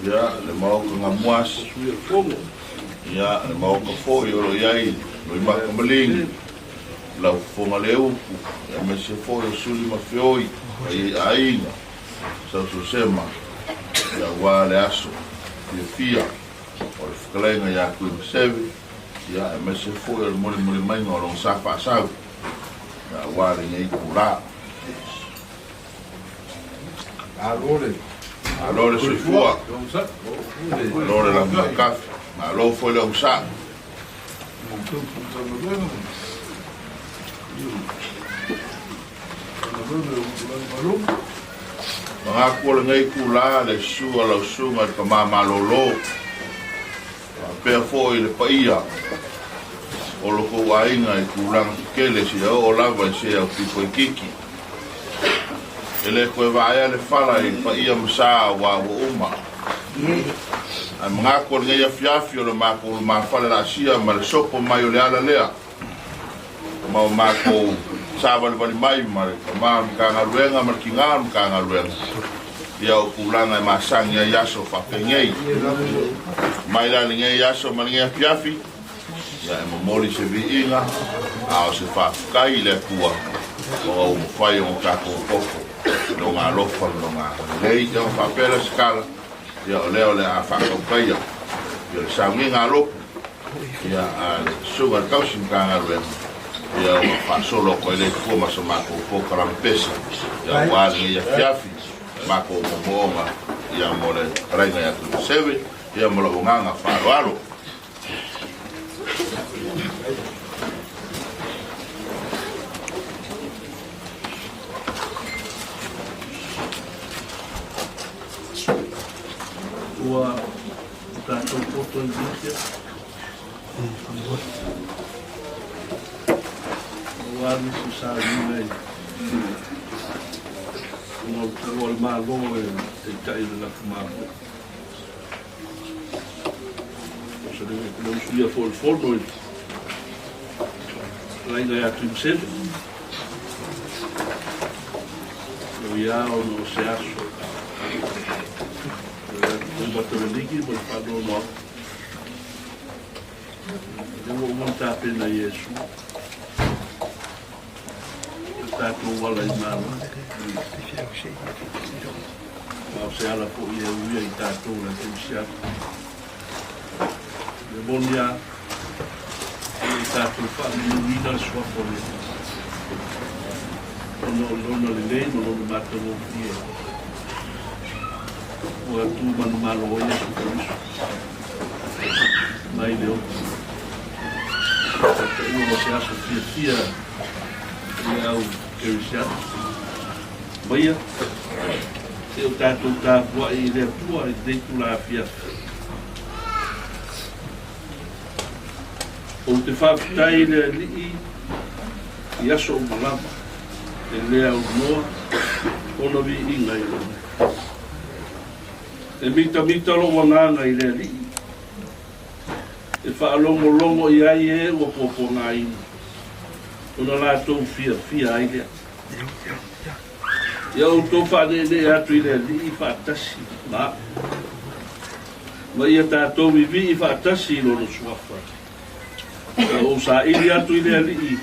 Ia, le Maota Gamuasi, ia, le Maota foi o lo o i ai Loimata Maligi, lau Fofoga Leupu, aemaise foi o Suli ma Feoi, paia i aiga, Sausosema, ia aua le aso fiafia o le fetalaiga ia Tuimaseve, ia aemaise foi o le molimoli maiga o lona sa faasau, ia aua lenei itula. Malo le Malo le soifua, malo le lagimakafi, malo foi le onosai. Manatu o lenei itula le susu a lau susuga i le Tama Malolo, faapea foi le paia o lo tou aiga i tulaga tetele seia oo lava i se aupito itiiti. E le toe vaea le fala i paia ma sa aua ua uma. Ae manatu o lenei afiafi o le matou lumafale laasia ma le sopo mai o le ala lea ma o matou savalivali mai ma le tama o le Matagaluega ma le tina o le Matagaluega ia o tulaga e masani ai aso faapenei. Mai la lenei aso ma lenei afiafi, ia e momoli se viiga a o se faafetai i le Atua ona ua mafai ona tatou tofo i Lona alofa ma Lona agalelei. Ia ona faapea lea o se tala, ia o lea o le a faatautaia ia le sauniga a lotu ia a le Susuga i le Tausi Matagaluega ia ona faasolo atu ai lea i tua ma sa matou polokalame pese ia aua lenei afiafi matou moomooga ia mo le fetalaiga ia Tuimaseve ia ma lou agaga faaaloalo. Ua tatou poto i Misia. Ua nisi sa uina i ona o le Malo e taitai le lafu mamoe. O se le usuia foi o le fono i fetalaiga ia Tuimaseve. O ia ona o se aso Loimata Maligi ma le faanoanoaga. Lea ua uma ona tapena e Iesu le tatou ala i Malo. Ma o se ala foi e uia i tatou le kerisiano. Le moni a, i tatou faamamaluina le suafa o le Alii, ona o Lona lelei ma Lona matagofie ua tu manumalo ai Iesu Keriso mai le ola. Taua o se aso fiafia i le au kerisiano. Maia, se o tatou tapuai i le Atua i lenei tula afiafi. Ou te faafetai i le Alii i aso uma lava, e le aunoa ona viiga i lona. E mitamita lou agaga i le Alii, e faalogologo i ai e ua puapuagaina, ona latou fiafia ai lea. Ia outou faaneenee atu i le Alii faatasi ma au, ma ia tatou vivii faatasi i Lona Suafa. Na ou saili atu i le Alii,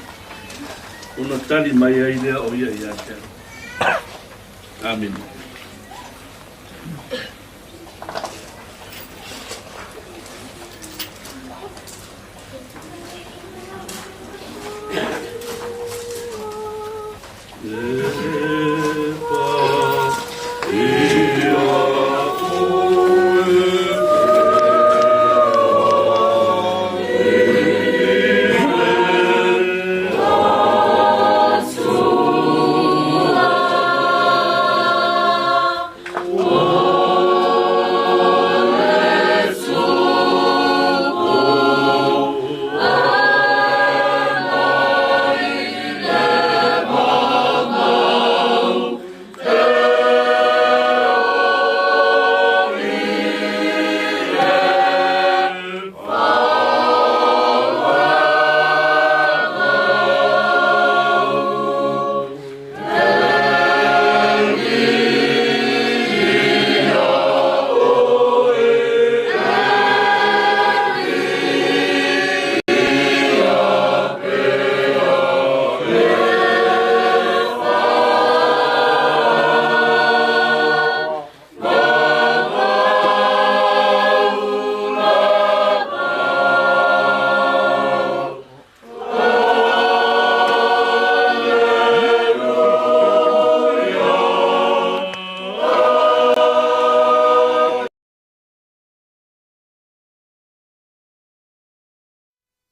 ona tali mai ai lea o Ia ia te au. Amene.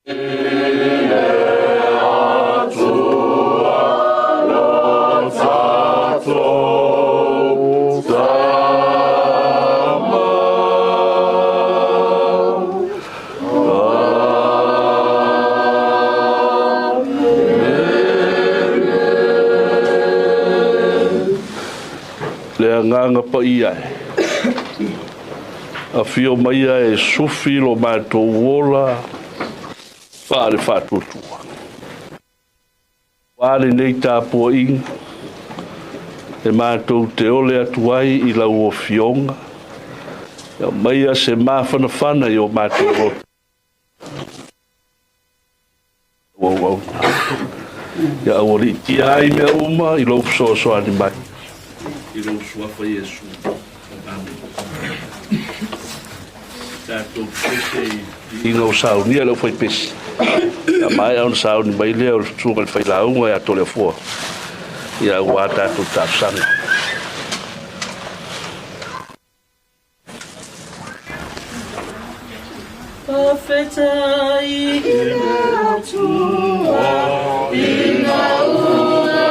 Le Agaga Paia e, afio maia e sufi lo matou ola faale-faatuatua. Ua lenei tapuaiga e matou te ole atu ai i lau Afioga, e aumaia se mafanafana i o matou loto. Auauna. Ia aualiitia ai mea uma i lou fesoasoani mai. I lou Suafa Iesu. Amene. Tatou pese i viiga o saunia le aufaipesi. Ia maea ona sauni mai lea o le susuga i le failauga ia Toleafoa, ia aua tatou talosaga. Faafetai i le Atua i na ua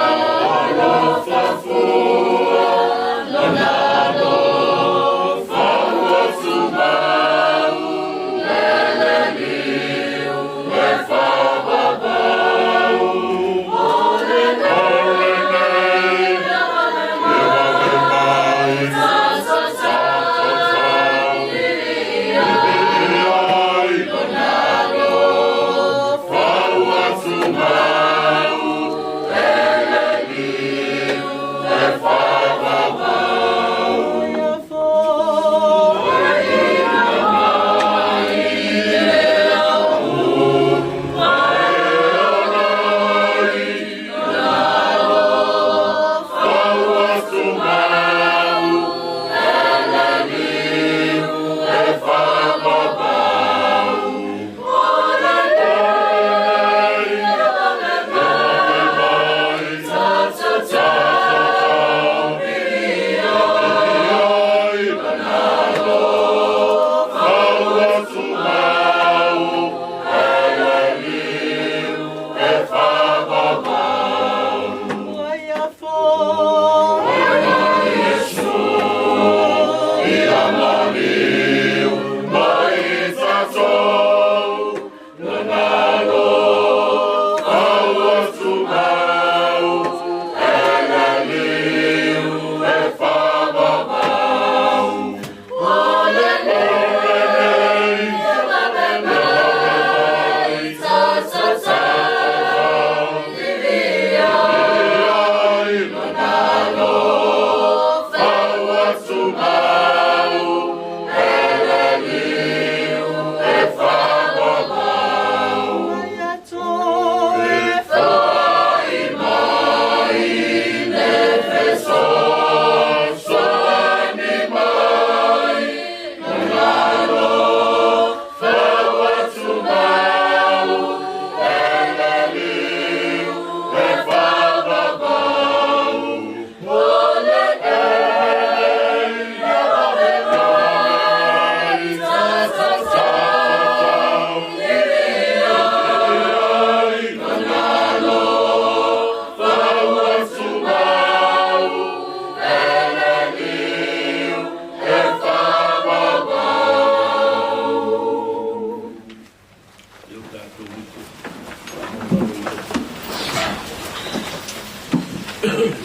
alofa fua Lona alofa ua tumau le leliu le faavavau o lenei e vave mai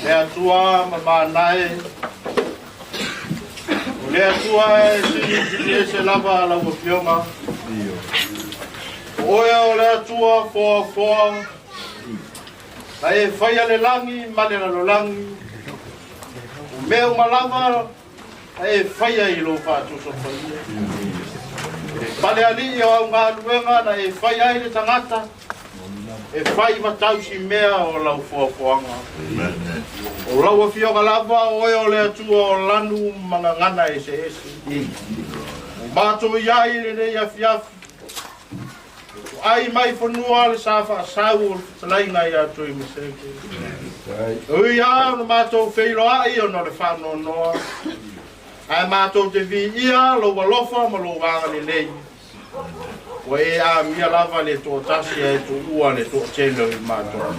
Le Atua ma manae, o le Atua e sili ese lava lau Afioga. O oe o le Atua foafoa, na e faia le lagi ma le lalolagi, o mea uma lava na e faia i lou faatusa paia. Le palealii o au galuega na e faia ai le tagata, e fai ma tausi mea o lau foafoaga. O lau Afioga lava, o oe o le Atua o lanu ma gagana eseese. O matou i ai i lenei afiafi, e toai mai fanua le sa faasau o le fetalaiga ia Tuimaseve. E ui lava ona matou feiloai ona o le faanoanoa, ae matou te viia lou alofa ma lou agalelei. Ua e amia lava le toatasi ae tuua le toatele o i matou.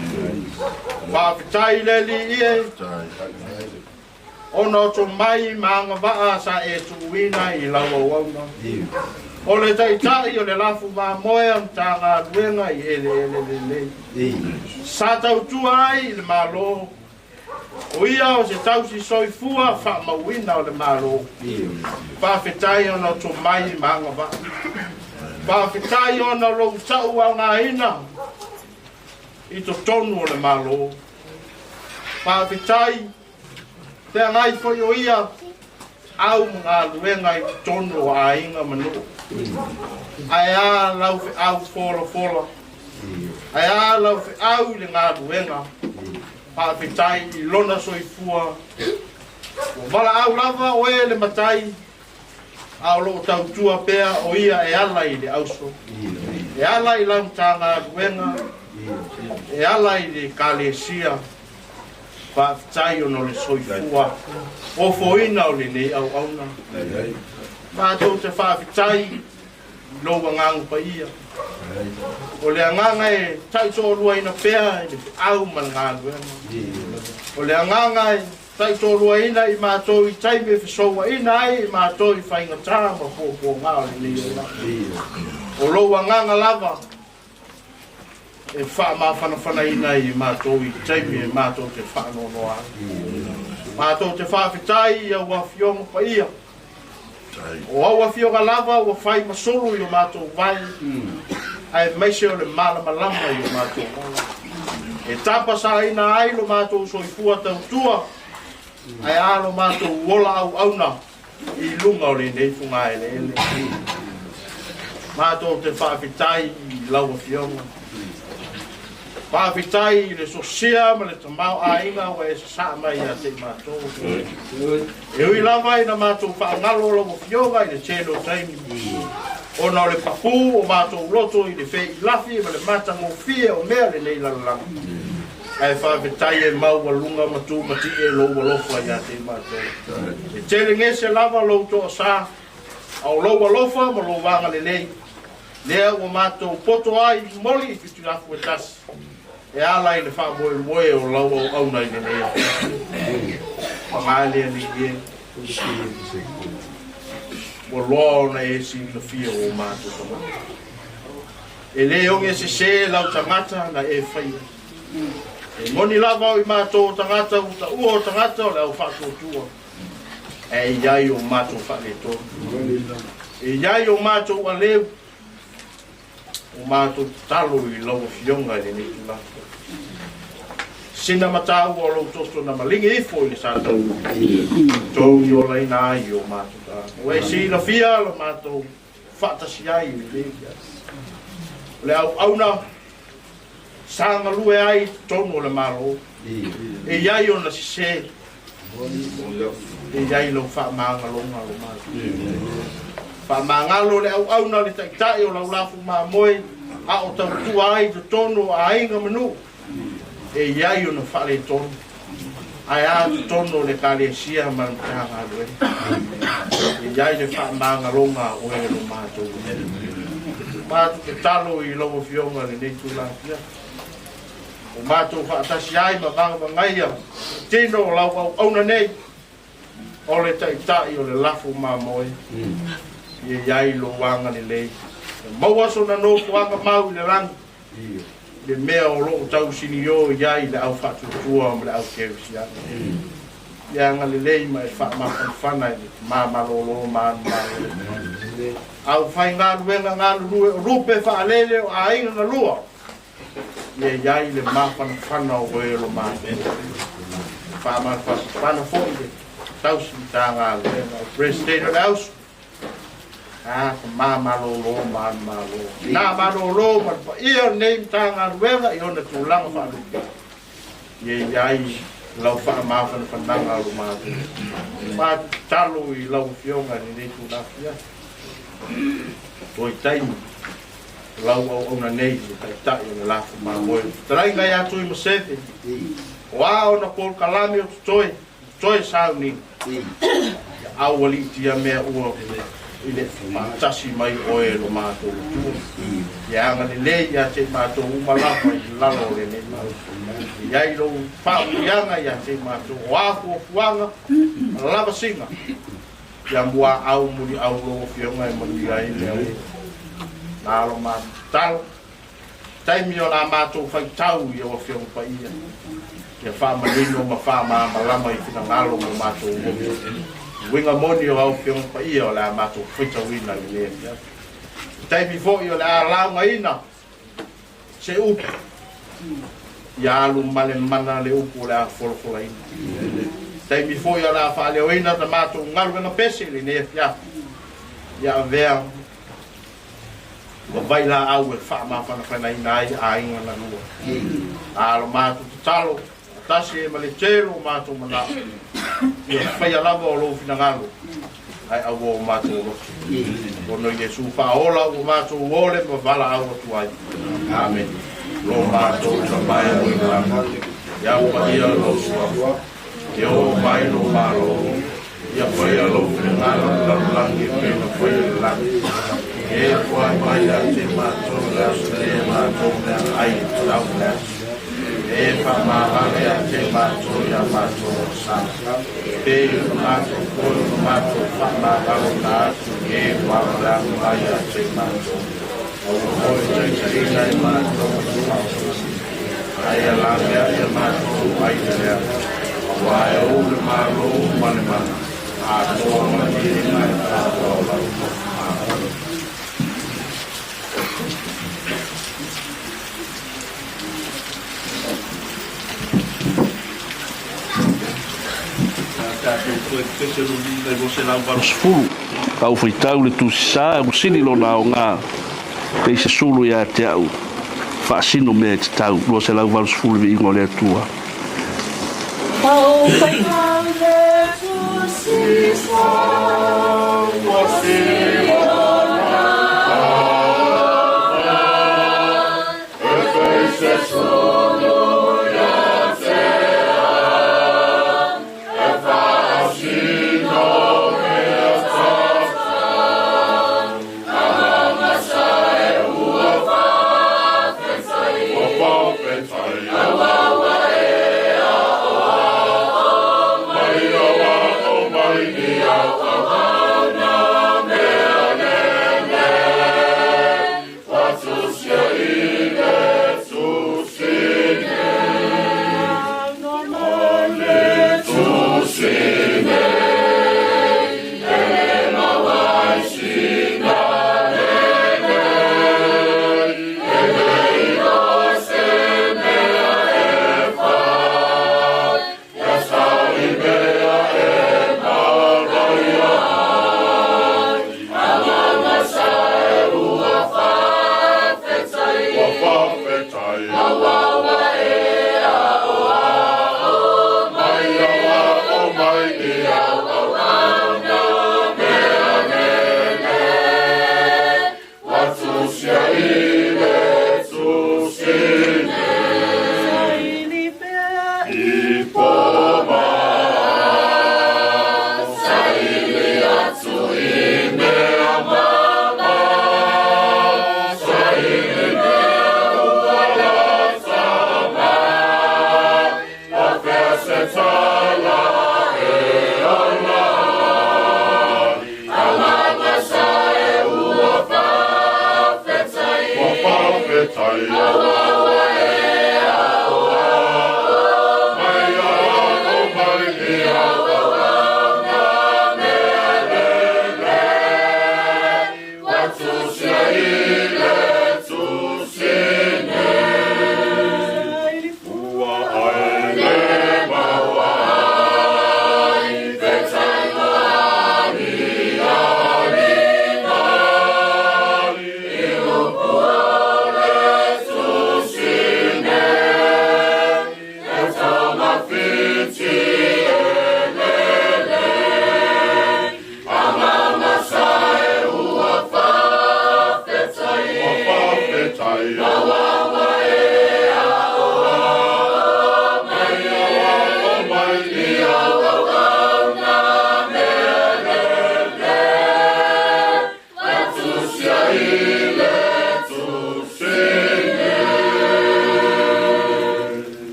Faafetai i le Alii e, ona o tomai ma agavaa sa e tuuina i lau auauna. O le Taitai o le lafu mamoe o Matagaluega i eleele lelei. Sa tautua ai i le Malo O ia o se tausi soifua faamauina o le Malo. Faafetai ona o tomai ma agavaa. Faafetai ona o lou tau aogaina i totonu o le Malo. Faafetai feagai foi o ia au ma galuega i totonu o aiga ma nuu. Ae a lau feau folafola, ae a lau feau i le galuega. Faafetai i lona soifua. Ua valaau lava oe le matai, a o lo o tautua pea o ia e ala i le auso, e ala i lau Matagaluega, e ala i le Ekalesia. Faafetai ona o le soifua ofoina o lenei auauna. Matou te faafetai i lou agaga paia. O le agaga e taitoaluaina pea i le feau ma le galuega. O le agaga e taitoaluaina i matou i taimi e fesouaina ai i matou i faigata ma puapuaga o lenei olaga. O lou agaga lava e faamafanafanaina ai i matou i taimi e matou te faanoanoa ai. Matou te faafetai i au afioga paia. O au afioga lava ua fai ma sulu i o matou vai, aemaise o le malamalama i o matou ala. E tapasaina ai lo matou soifua tautua, ae a lo matou ola auauna i luga o lenei fugaeleele. Matou te faafetai i lau Afioga. Faafetai i le sosia ma le tamaoaiga ua e sasaa mai ia te i matou. E ui lava ina matou faagalo lau Afioga i le tele o taimi, ona o le papū o matou loto i le feilafi ma le matagofie o mea o lenei lalolagi. Ae faafetai e maualuga ma tumatie lou alofa ia te matou. E tele gese lava lou toasa, a o lou alofa ma lou agalelei, lea ua matou poto ai moli i Fitilafu e tasi, e ala i le faamoemoe o lau auauna i lenei afiafi. Paga le Alii e, ua loa ona e silafia o matou tagata. E le oge sese lau tagata na e faia. E moni lava o i matou o tagata ua taua o tagata o le au faatuatua, ae i ai o matou faaletonu. E i ai o matou aleu, o matou tatalo i lau Afioga i lenei tulaga. Sina mataua o lou toto na maligi ifo i le Satani, tou i olaina ai i o matou tagata. Ua e silafia lo matou faatasi ai i lenei afiafi. O le auauna sa galue ai i totonu o le Malo, e i ai ona sese, e i ai lau faamagaloga lo Malo. Faamagalo le auauna o le Taitai o lau lafu mamoe a o tautua ai i totonu o aiga ma nuu, e i ai ona faaletonu, ae a totonu o le Ekalesia ma le Matagaluega, e i ai le faamagaloga a oe lo matou nuu. Matou tatalo i lau Afioga i lenei itula afiafi, ua matou faatasi ai ma vagavagaia tino o lau auauna nei, o le Taitai o le lafo mamoe, ia i ai lou agalelei, ia maua sona nofoaga mau i le lagi, le mea o lo o tausinio i ai le au faatuatua ma le au kerisiano. Ia agalelei ma e faamafanafana i le tama malolo ma ana malo. Aufaigaluega galulue o lupe faalele o aiga galua, ia i ai le mafanafana o oe o lo matou. Faamafanafana foi le tausi Matagaluega o President o le Auso, A tama malolo ma ana malo. Ina malolo ma le paia o lenei Matagaluega i ona tulaga faalupe. Ia i ai lau faamafanafanaga o lo matou. Matou tatalo i lau Afioga i lenei itula afiafi. Toe taimi lau auauna nei i le Taitai o le lafo mamoe. Fetalaiga ia Tuimaseve, o a ona polokalame o totoe, toe sauniga. Ia aualiitia mea ua I le faatasi mai o Oe e lo matou Atua. Ia agalelei ia te i matou uma lava i lalo o lenei mau. I ai lou faauiaga ia te i matou o a fuafuaga ma lavasiga ia muaau muliau lou Afioga e manuia ai mea uma. Na lo matou tatalo, taimi o la matou faitau i au Afioga Paia, ia faamanino ma faamalamalama i finagalo mo matou loto. Uiga moni o au Afioga Paia o le a matou faitauina i lenei afiafi. I taimi foi o le a laugaina se upu, ia alu ma le mana le upu o le a folafolaina. I taimi foi o le a faaleoina ta matou galuega pese i lenei afiafi, ia avea ma vailaau e faamafanafanaina ai aiga na lua. A lo matou tatalo, faatasi ai ma le tele o matou manao, ia faia lava o lou finagalo, ae aua o matou loto. Ona o Iesu faaola ua matou ole ma valaau atu ai. Amene. Lo matou Tama e o i lagi, ia paia lou suafa, ia oo mai lou Malo, Ia faia lou finagalo i le lalolagi e pei ona faia i le lagi. E poai mai ia te matou i le aso nei e matou meaai e tatau i le aso. E faamagalo ia te matou i a matou agasala, pei ona matou foi ona matou faamagaloina atu i e ua agaleaga mai ia te matou. Aua foi e taitaiina i matou i le faaosina, ae ia laveai ia matou ai le leaga, aua e ou le Malo ma le mana, atoa ma le viiga e faatoa lava. Amene. Tatou toe pese loli i 280. Tau faitau le Tusi Sa, ua sili lona aoga pei se sulu ia te au, faasino mea e tatau. 280 le viiga o le Atua. Tau faitau le Tusi Sa, ua sili lona aoga e pei se sulu ia te au, e faasino mea tatau.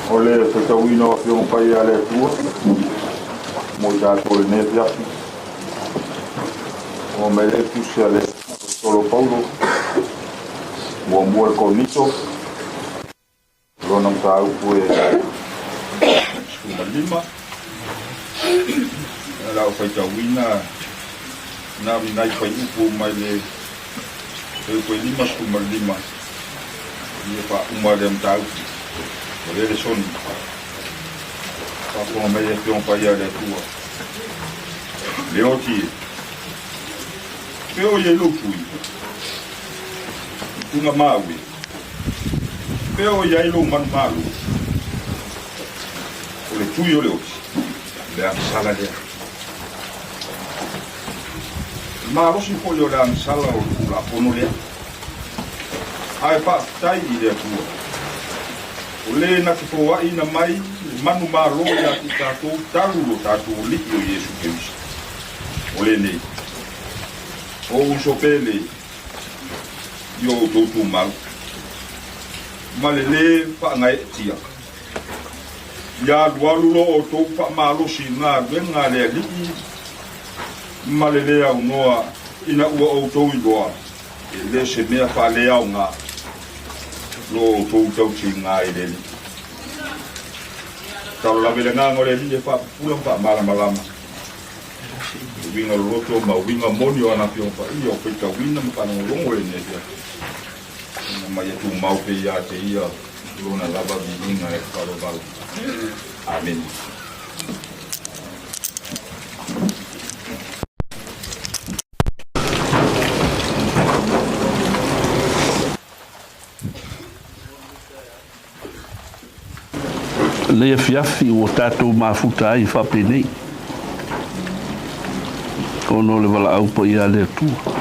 O le faitauina o Afioga Paia a le Atua mo i tatou i lenei afiafi. Ua mai le tusi a le Aposetolo Paulo, muamua i Korinito, lona mataupu e 15. O lau faitauina na o ni nai fuaiupu mai le fuaiupu e 55 ia faauma lea mataupu. O lea le soni. Faafofoga mai le Afioga Paia a le Atua. Le oti e. Pe o i ai lou tui. Tunga mau e. Pe o i ai lou manumalo. O le tui o le oti. Le agasala lea. Le malosi foi o le agasala o le Tulafono lea. Ae faafetai i le Atua, o le na te foaina mai le manumalo ia te tatou talu lo tatou Alii o Iesu Keriso. O lenei, o uso pele i o outou tumau, ma le lē faagaeetia. Ia alualu lo outou faamalosi i galuega a le Alii ma le lē aunoa ina ua outou iloa e le se mea faaleaoga lo outou tausiga i le Alii. Tatalo lava i le agaga o le Alii e faapupula ma faamalamalama i uiga loloto ma uiga moni o ana Afioga Paia o faitauina ma faalogologo i lenei afiafi, ina mai ia tumau pea ia te Ia Lona lava viiga e faavavau. Amene. Lenei afiafi ua tatou mafuta ai faapenei, ona o le valaau paia a le Atua.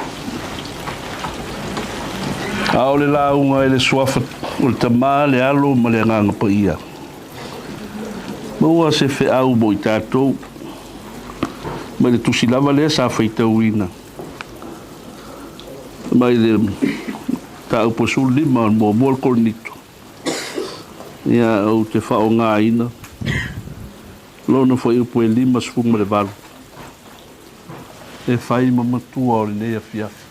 A o le lauga i le Suafa o le Tama, le Alo ma le Agaga Paia, maua se feau mo i tatou mai le tusi lava lea sa faitauina mai le mataupu e 15 o le muamua o le Korinito. Ia, ou te faaaogaina lona fuaiupu e 58 e fai ma matua o lenei afiafi.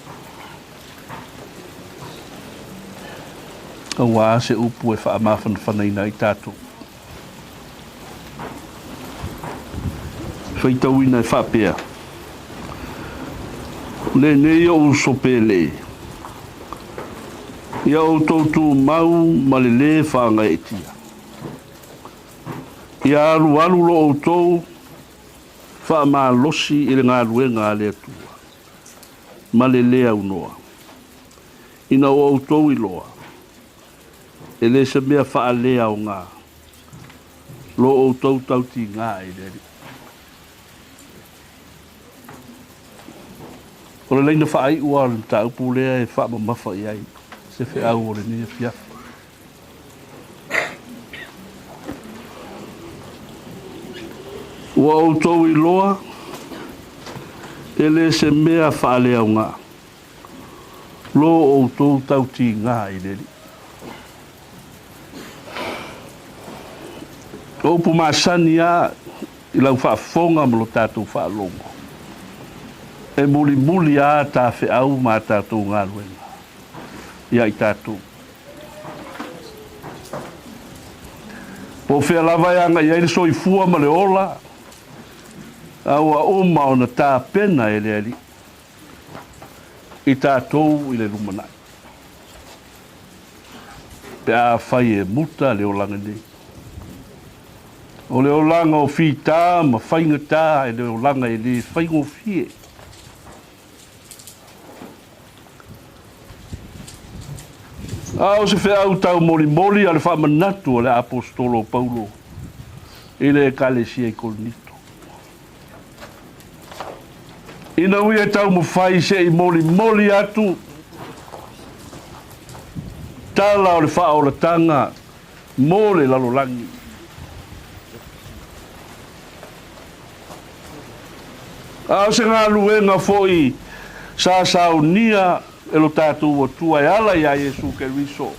Auā se upu e faamafanafanaina ai tatou. Faitauina e faapea, Lenei ou uso pele, ia outou tumau ma le lē faagaeetia. Ia alualu lo outou faamalosi i le galuega a le Atua ma le lē aunoa, ina ua outou iloa, e le se mea faaleaoga lo outou tautiga i le Alii. O le laina faaiu lava o le mataupu lea e faamamafa i ai se feau o lenei afiafi. Ua outou iloa, e le se mea faaleaoga lo outou tautiga i le Alii. O upu masani a i lau faafofoga ma lo tatou faalogo, e mulimuli a ta feau ma a tatou galuega ia i tatou. Po o fea lava e agai ai le soifua ma le ola, a ua uma ona tapena e le Alii i tatou i le lumanai. Pe afai e muta le olaga nei. O le olaga o fita ma faigata e le olaga e le faigofie. A o se feau taumolimoli a le faamanatu a le Aposetolo o Paulo i le Ekalesia i Korinito. Ina ua ia taumafai se i molimoli atu tala o le faaolataga mo le lalolagi. A o se galuega foi sa saunia e lo tatou Atua e ala iā Iesu Keriso.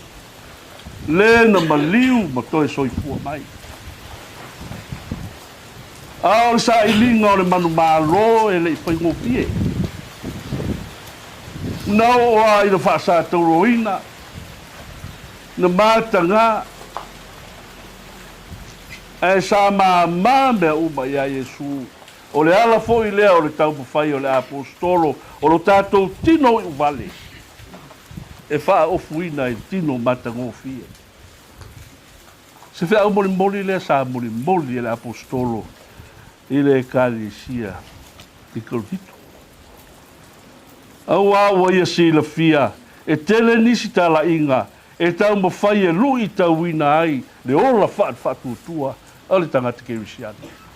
le na maliu ma toe soifua mai. A o le sailiga o le manumalo e le i faigofie. Na oo lava ina faasatauroina, na mataga, ae sa mama mea uma iā Iesu. O le ala foi lea o le taumafai o le Aposetolo o lo tatou tino iuvale e faaofuina ai le tino matagofie. Se feau molimoli lea sa molimoli e le Aposetolo i le Ekalesia i Korinito. Auā ua ia silafia e tele nisi talaiga e taumafai e luitauina ai le ola faatuatua o le tagata Kerisiano.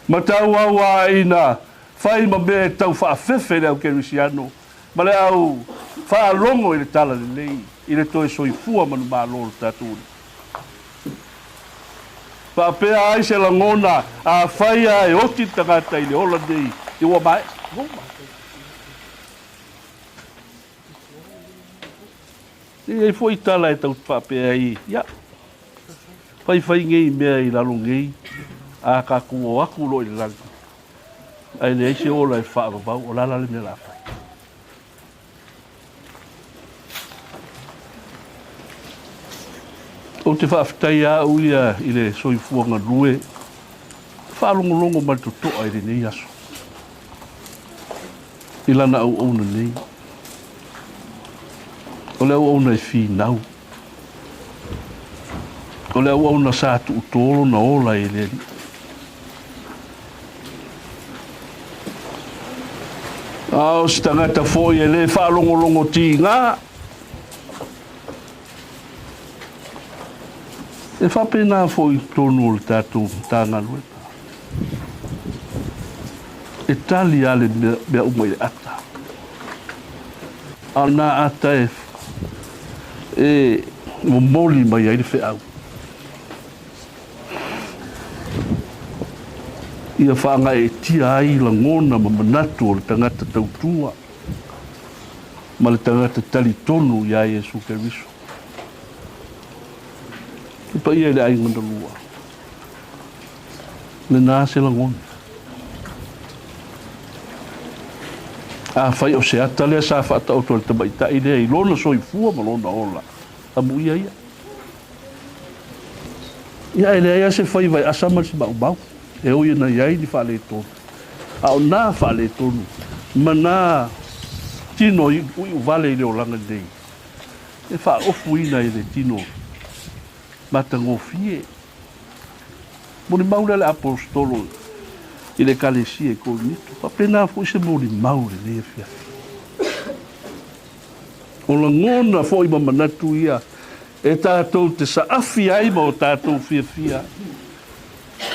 Ma tauau ina fai ma mea e tau faafefe le au Kerisiano ma le au faalogo i le Talalelei i le toe soifua manumalo o le tatou Alii. Faapea ai se lagona, afai lava e oti le tagata i le ola nei, ia ua maea, ua uma. E i ai foi tala e tau faapea ai, ia, faifai nei mea i lalo nei, a tatou o atu loa i le lagi, ae leai se ola e faavavau, o le a la le mea o le a fai? Ou te faafetai a au ia i le soifua galue, faalogologo ma le totoa i lenei aso, i lana auauna nei. O le auauna e finau. O le auauna sa tuuto lona ola i le Alii. A o se tagata foi e le faalogologo tiga, e faapena foi i totonu o le tatou Matagaluega. E tali lava le mea uma i le ata. A o lena ata e, e momoli mai ai le feau. Ia faagaeetia ai lagona ma manatu o le tagata tautua ma le tagata talitonu iā Iesu Keriso. Le paia i le aiga na lua, lena se lagona. Afai o se ata lea sa faataoto e le tamaitai lea i lona soifua ma lona ola, amuia ia. Ia ae leai lava se faiva e asa ma se maumau e ui ana i ai ni faaletonu. A o nā faaletonu ma nā tino uiuvale i le olaga nei, e faaofuina i le tino matagofie. Molimau lea le Aposetolo i le Ekalesia i Korinito. Faapena foi se molimau i lenei afiafi. O lagona foi ma manatu ia e tatou te saafi ai ma o tatou fiafia,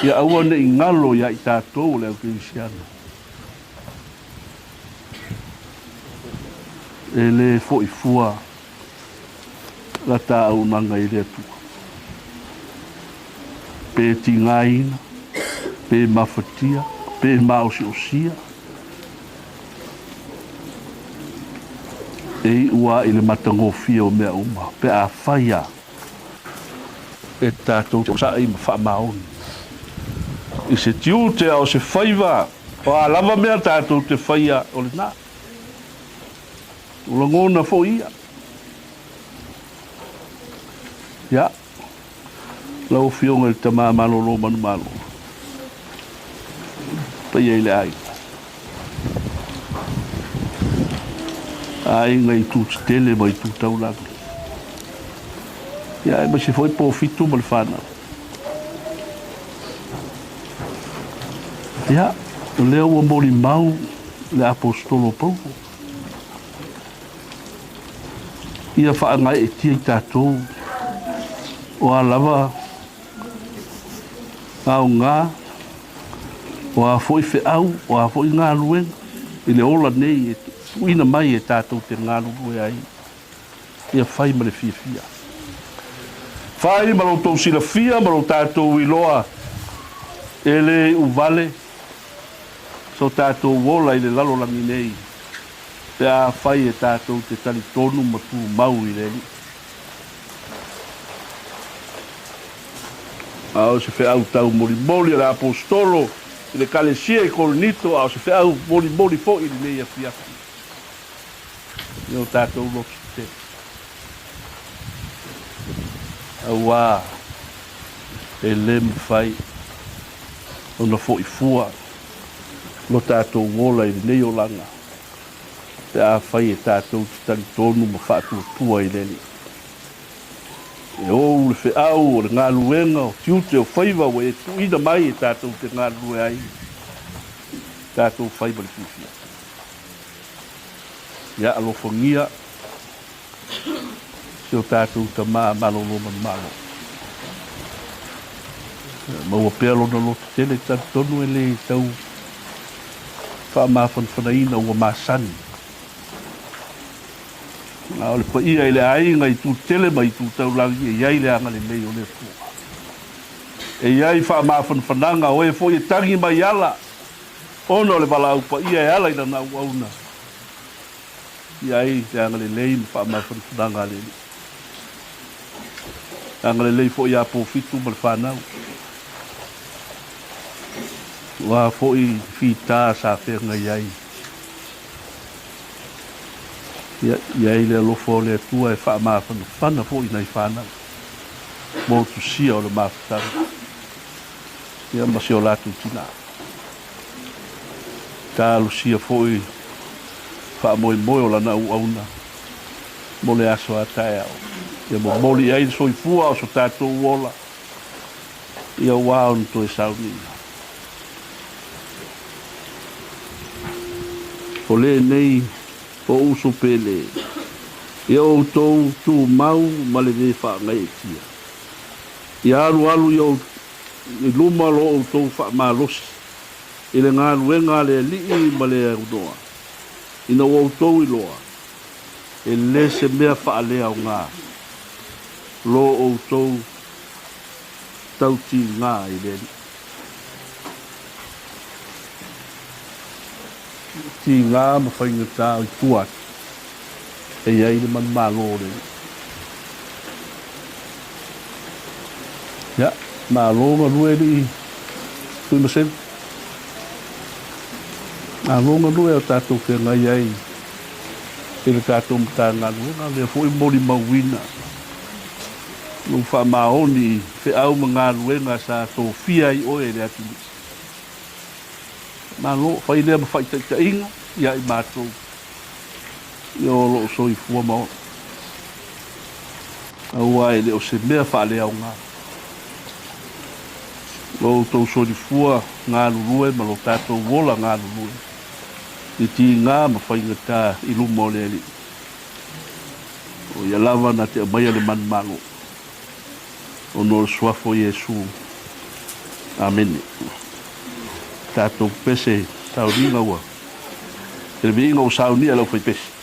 ia aua ne i galo ia i tatou o le au kerisiano. E le foi fua la ta auaunaga i le Atua. Pe tigaina, pe mafatia, pe maosiosia, E iu a i le matagofie o mea uma, pe a fai a e tatou te onosai ma faamaoni i se tiute a o se faiva, o a lava mea tatou te faia o lena. O lagona foi ia. Ia. Lau Afioga i le Tama Malolo Manumalo, paia i le aiga. Aiga i itu tetele ma itu taulagi. Ia, aemaise foi Pofitu ma le whanau. Ia, o lea ua molimau le Aposetolo Paulo. Ia faagaeetia i tatou o a lava aoga, o a foi feau, o a foi galuega i le ola nei e tuuina mai e tatou te galulue ai, ia fai ma le fiafia. Fai ma lo outou silafia ma lo tatou iloa e le iuvale so tatou ola i le lalolagi nei. Pe afai e tatou te talitonu ma tumau i le Alii. A o se feau taumolimoli a le Aposetolo i le Ekalesia i Korinito, a o se feau molimoli foi i lenei afiafi i o tatou loto tetele. Auā e le mafai ona foi fua lo tatou ola i lenei olaga pe afai e tatou te talitonu ma faatuatua i le Alii. E ou le feau o le galuega o tiute o faiva ua e tuuina mai e tatou te galulue ai, tatou fai ma le fiafia. Ia alofagia si o tatou tama malolo manumalo. Maua pea lona loto tele, talitonu e le tau faamafanafanaina ua masani. A o le paia i le aiga i itu tele ma itu taulagi e i ai le agalelei o le Atua. E i ai faamafanafanaga o e foi e tagi mai ala ona o le valaau paia e ala i lana auauna. I ai le agalelei ma faamafanafanaga a le Alii. Agalelei foi ia Pofitu ma le fanau. Aua foi fita sa feagai ai. Ia i ai le alofa o le Atua e faamafanafana foi nai fanau motusia o le mafutaga ia ma si o latou tina. Talosia foi faamoemoe o lana auauna mo le aso a taeao. Ia momoli i ai le soifua o so tatou ola ia ua ona toe sauniga. O lenei o uso pele, ia outou tumau ma le le faagaeetia. Ia alualu i luma lo outou faamalosi i le galuega a le Alii ma le aunoa, ina ua outou iloa, e le se mea faaleaoga lo outou tautiga i le Alii. Tiga ma faigata i tua atu e i ai le manumalo o le Alii. Ia, malo galue alii Tuimaseu. Malo galue o tatou feagai ai i le tatou Matagaluega, lea foi molimauina lou faamaoni i feau ma galuega sa tofia ai oe e le atunuu. Malo, fai lea ma faitaitaiga ia i matou ia o lo o soifua ma ola. Aua e le o se mea faaleaoga lo outou soifua galulue ma lo tatou ola galulue i tiga ma faigata i luma o le Alii. O ia lava na te aumaia le manumalo ona o le Suafa o Iesu. Amene. Tatou pese sauniga ua i le viiga ua saunia e le aufaipese.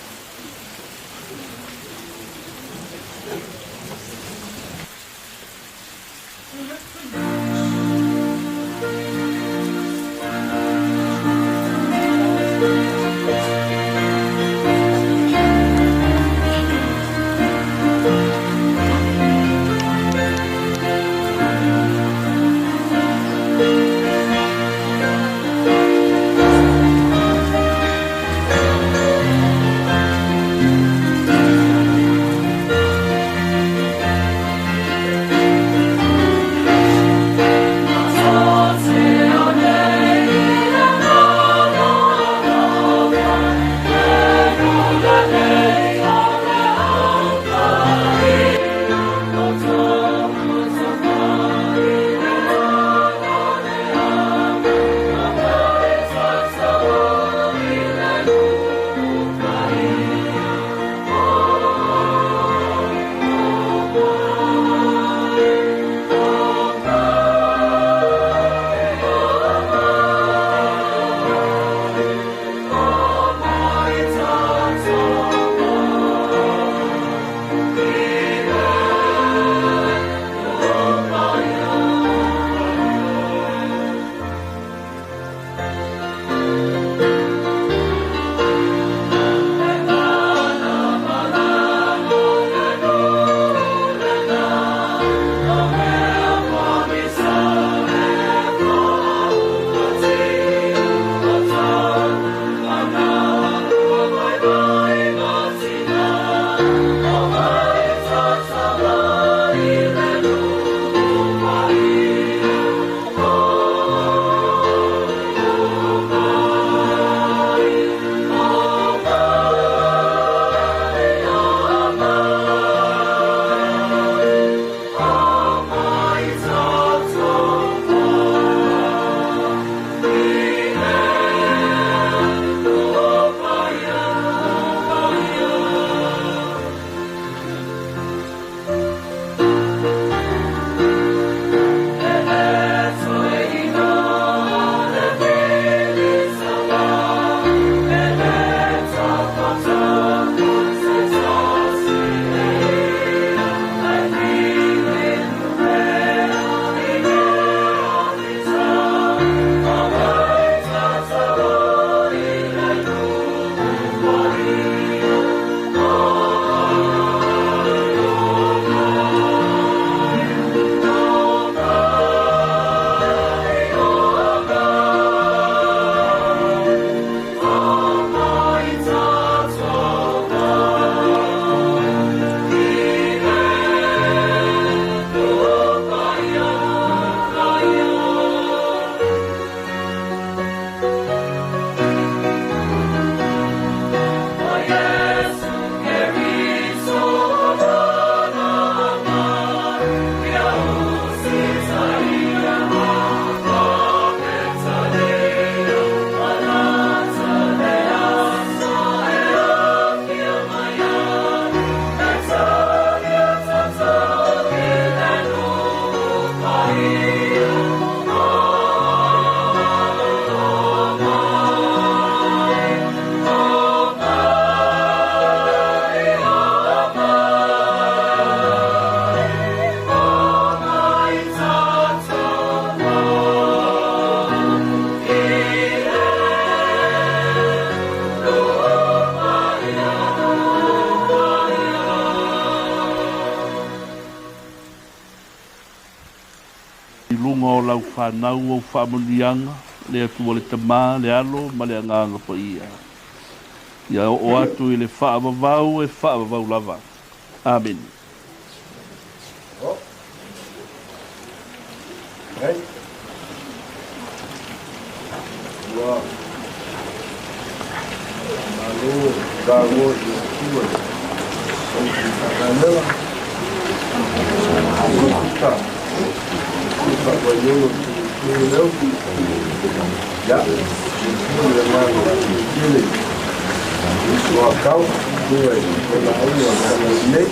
luga o lau fanau ou faamanuiaga, le Atua le Tama, le Alo ma le Agaga Paia. Ia oo atu i le faavavau e faavavau lava. Amene. Ua malo taua i le Atua i le Matagaluega. Faavaiola leo. Ya, le agaga tele. Ua kau, ua e la auga nei.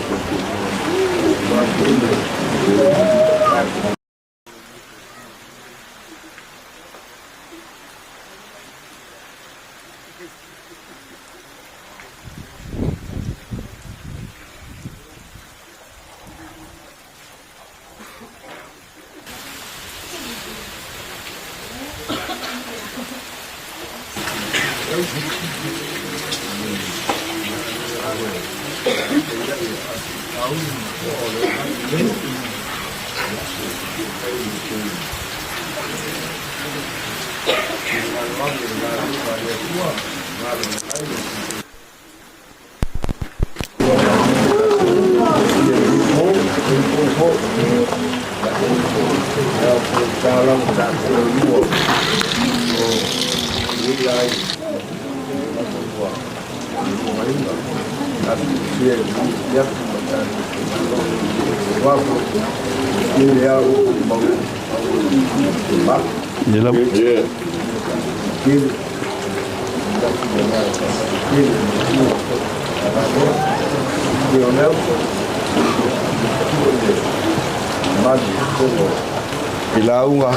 I lauga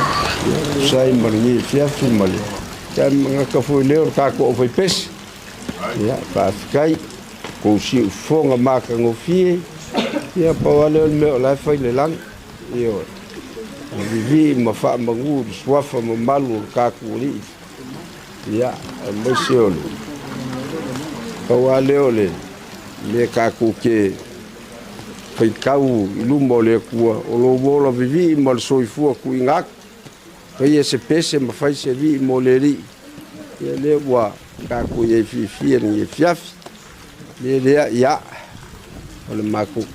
sai ma le fiafi ma le taimagaka foi lea o le tatou aufaipese. Ia, faafetai kou siufofoga matagofie. Ia, pau lava lea o le mea o la e fai le lagi. Ioe, vivii ma faamagu le suafa mamalu o le tatou Alii. Ia, aemaise o le pau lava lea o le mea tatou te faitau i luma o le Atua, o lou ola vivii ma le soifua tuuina atu. Faia se pese ma fai se alii mo le Alii. Ia lea ua tatou i ai fiafia i lenei afiafi. Le lea, ia, o le matou.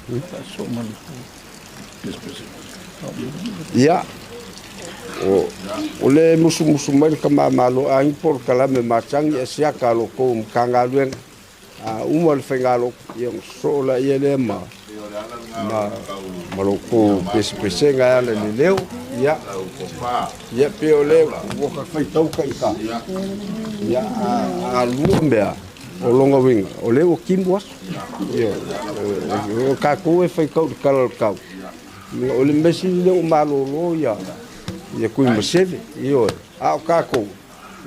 Ia, o le musumusu mai le tama malo a po le kalame matagi e siaka a lo tou Matagaluega. A uma le faigalotu, ia ona sosoo laia lea ma ma lo tou pesepesega e ala i le leo. Ia, ia pe o le ua ka faitau ka ita. Ia, a lua mea o longa uiga, o lea ua timu aso. Ia, o tatou e faitau i le tala o le tau. O le mea sili lea ua malolo ia ia Tuimaseve. Ioe, a o tatou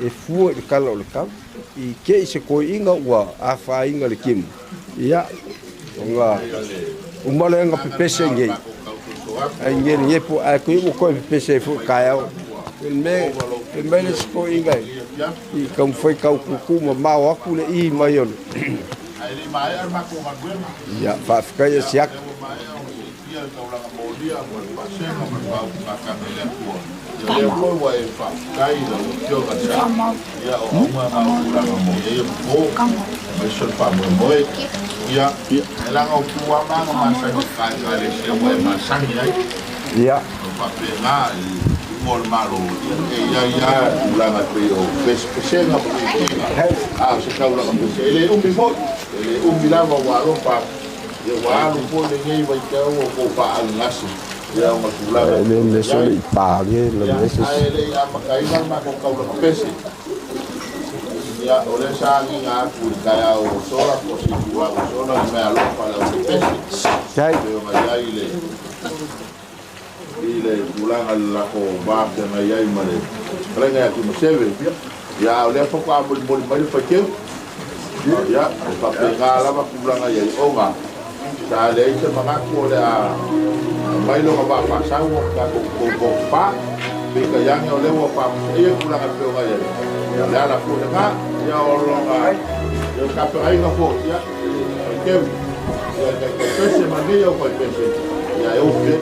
e fua i le tala o le tau. I te i se toeaiina ua afaina le timu, ia, ona uma lea ona pepese nei. Ai nei nei po ai kui ua toe pepese ai foi taeao. Le mea, le mea le se toeaiina i taumafai tau tutu mamao atu le i mai o le. Ia, faafetai e siaki. Ia. E le le sole i pā le le le se. Ia, o le sa agiga atu i le taeao ua sola po o se itula ua sola le mea alofa i le aufepese. Kai. Pei ona i ai le i le tulaga i le lako va feagai ai ma le fetalaiga ia Tuimaseve. Ia, a o lea faatoa molimoli mai le faiteu. Ia, e faapena lava tulaga i ai ona sa leai se manatu o le a aumai lona vaa faasau o tatou tou pa. Peitai ane o lea ua faamusaia tulaga e pei ona i ai. Ia, o le ala foi lena, ia o lona ia o tapenaina foi, ia, e faiteu, ia e taitaipese ma lenei aufaipese, ia e ofi ai.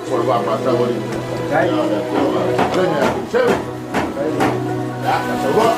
Po le vamataualii. Ia, le afioga Lene Apiseu. Ia, sauloa.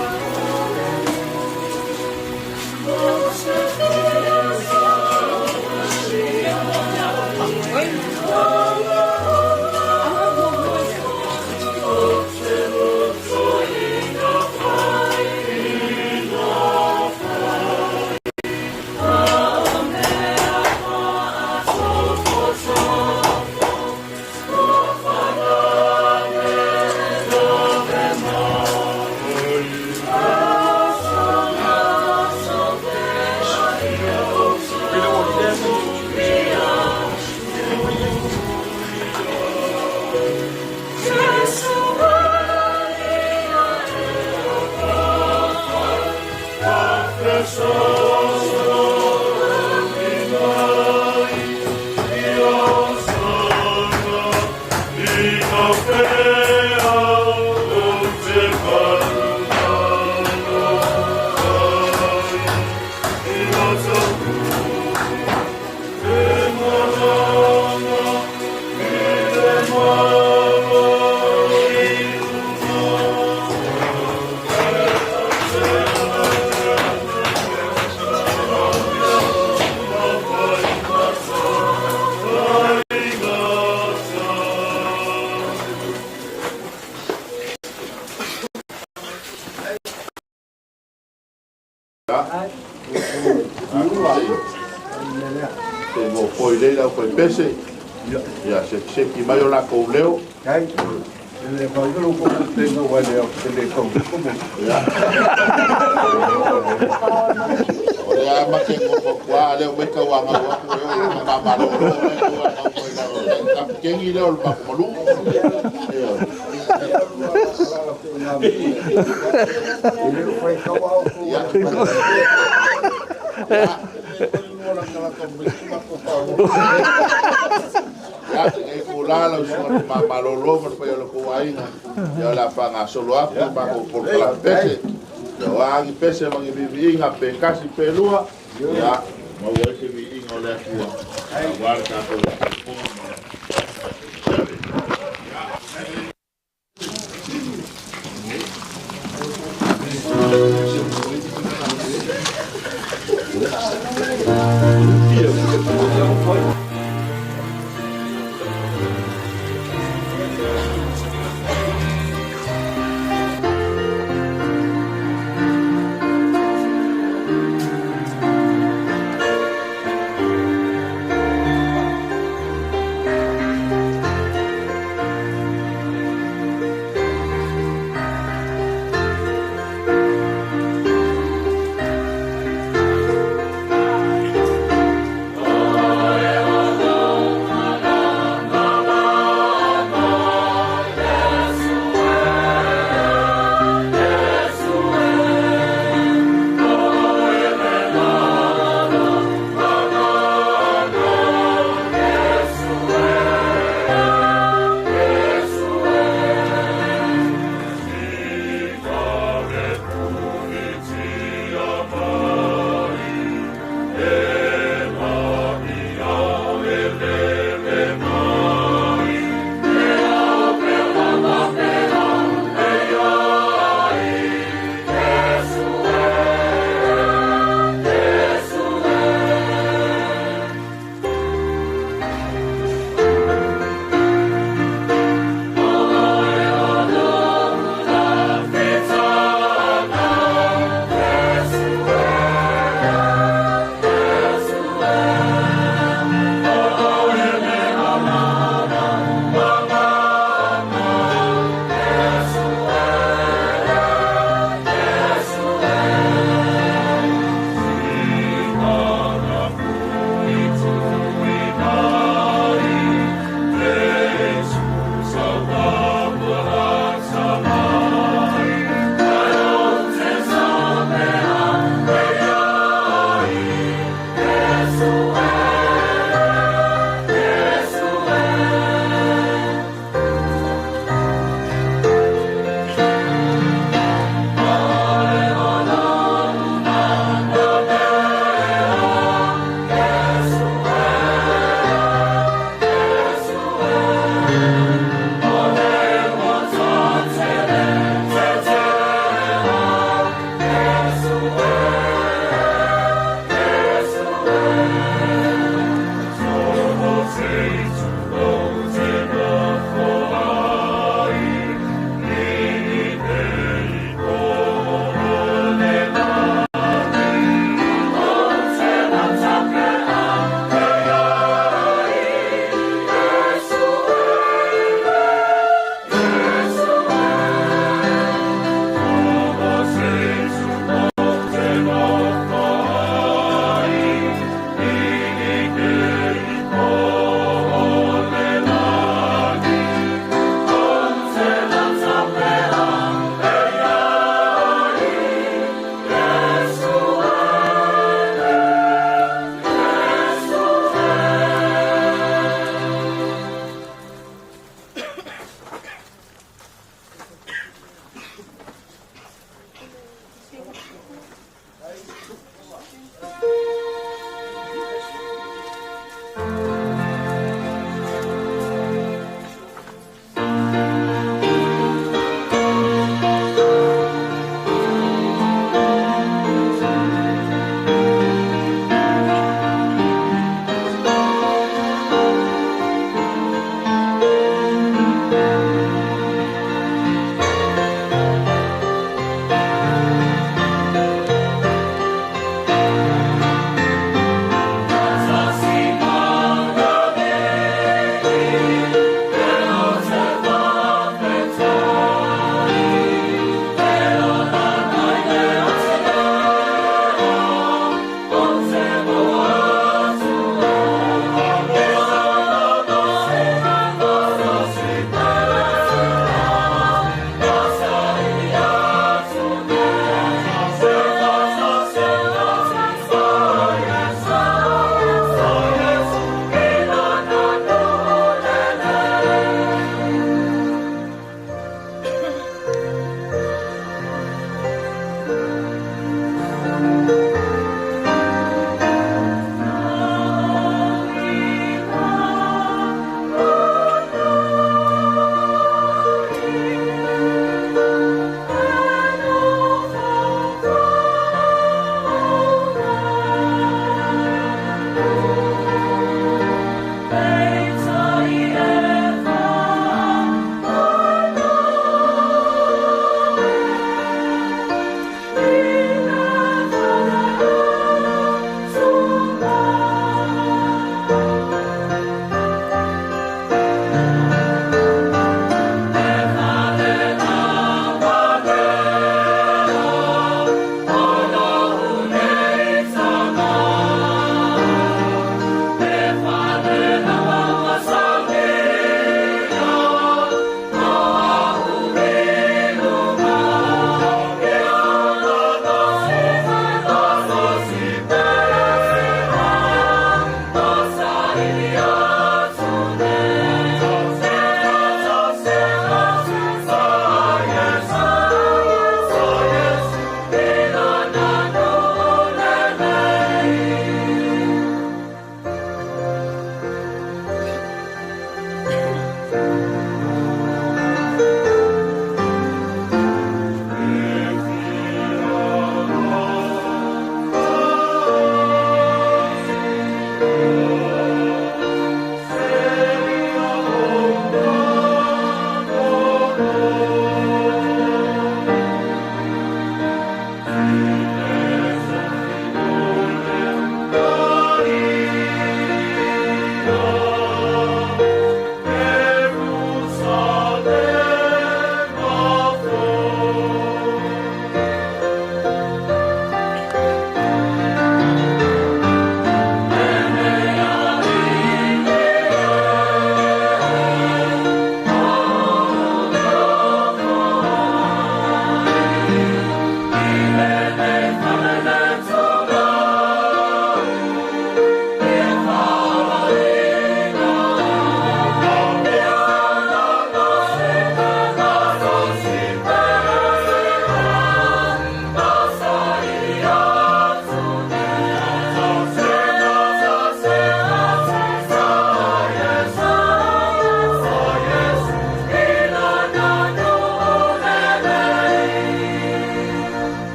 Se mo foi lei lau foi pese. Ia, se seki mai o lakou leo. Ia. O le a ma ke ngo kwa le o meka wa nga wa ku e o ma ma lo lo le ko wa ngau mai la o ka kengi le o le ma malu. Ia. Ia. Ia, e ku la lau suga ma ma lo lo ma pa o le ko aiga. Ia la pa nga solo afu ma ko por la pese. Ia wa ngi pese ma ngi bibi inga pe kasi pe lua. Ia, ma wa se bi inga o le atua. Wa ka ko.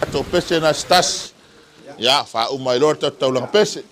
Tatou pese na se tasi. Ia, faauma ai loa le tatou taulaga pese.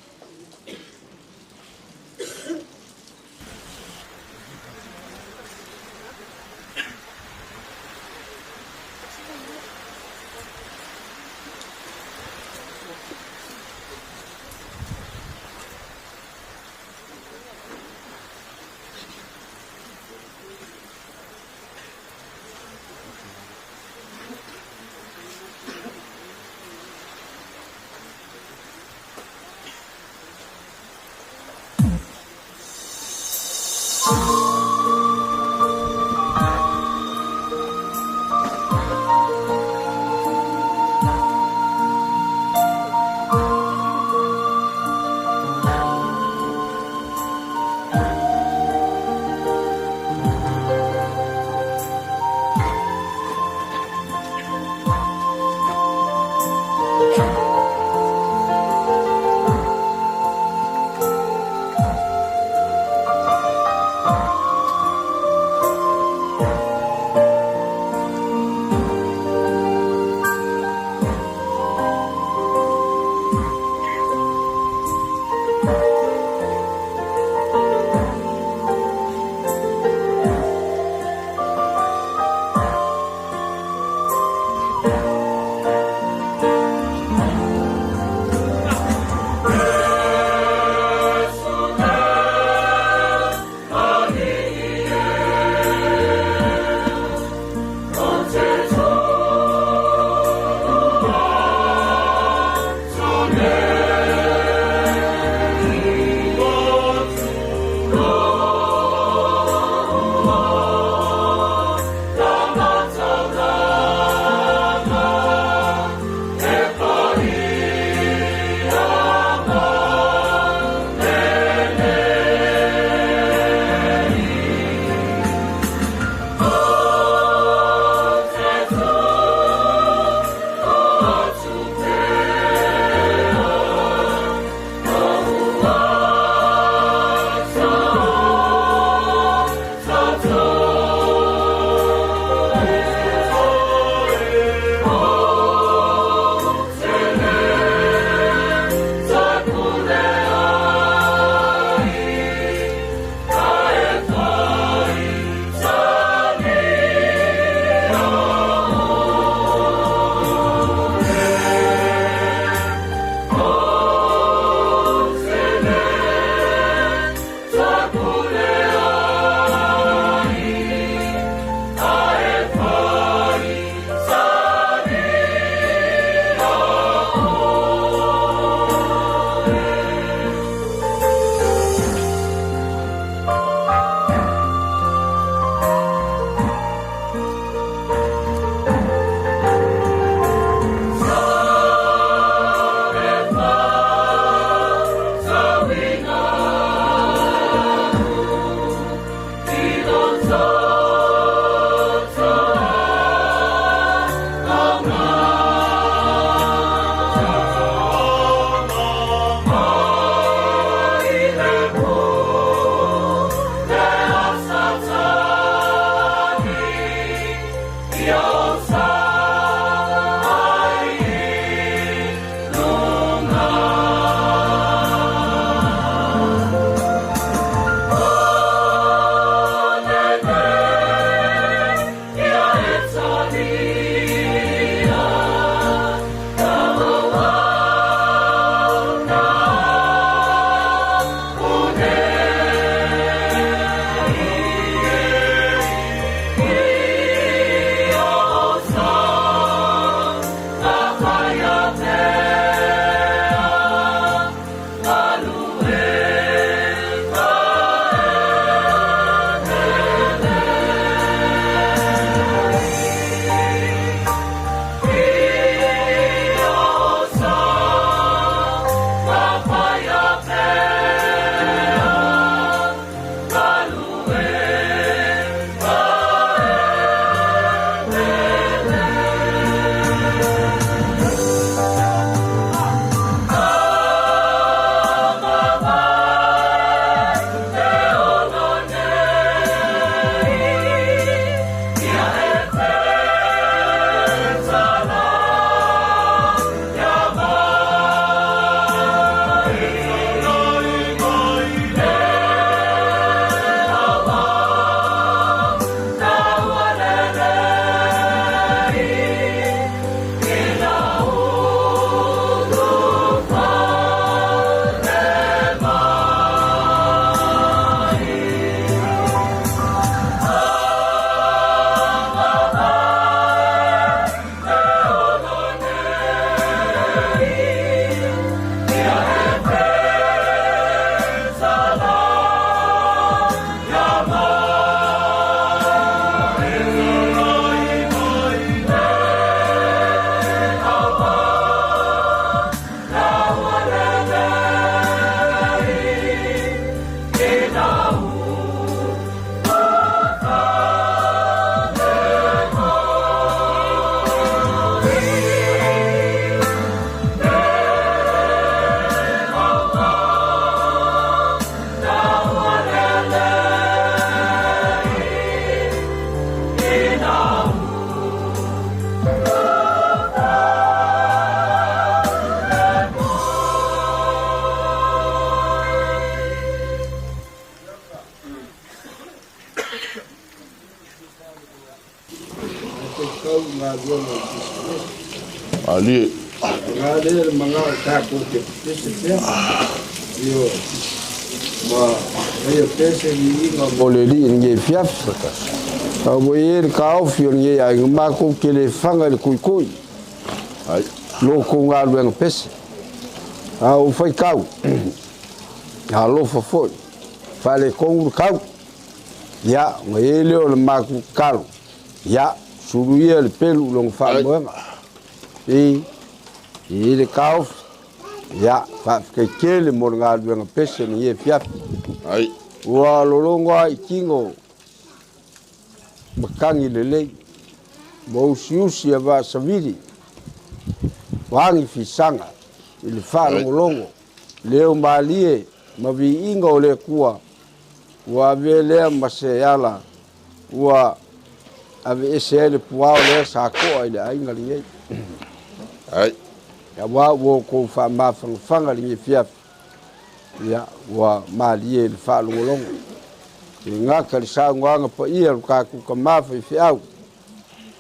kau i galuega o le pisinese. Malie. Paga lea le manao tatou te pepese pea, ioe, ma faia pea se viiga mo le Alii i lenei afiafi. A ua i ai le taofi o lenei aiga, matou te le faga i le koikoi lo tou galuega pese. A ou faitau, alofa foi, faaletonu le tau, ia, ona i ai lea o le matou tatalo, ia, sulu ia le pelu i lona faamoega. I i le taofi, ia, faafetai tele mo le galuega pese lenei afiafi. Ai. Ua lologo lava i tino matagi lelei, ma usiusi a vaasavili, ua agi fisaga i le faalogologo, leo malie ma viiga o le Atua, ua avea lea ma se ala ua aveese ai le puao lea sa toa i le aiga lenei. Ai. Aua ua outou faamafanafana lenei afiafi, ia, ua malie i le faalogologo. E gata le saunoaga paia o le tatou tama faifeau,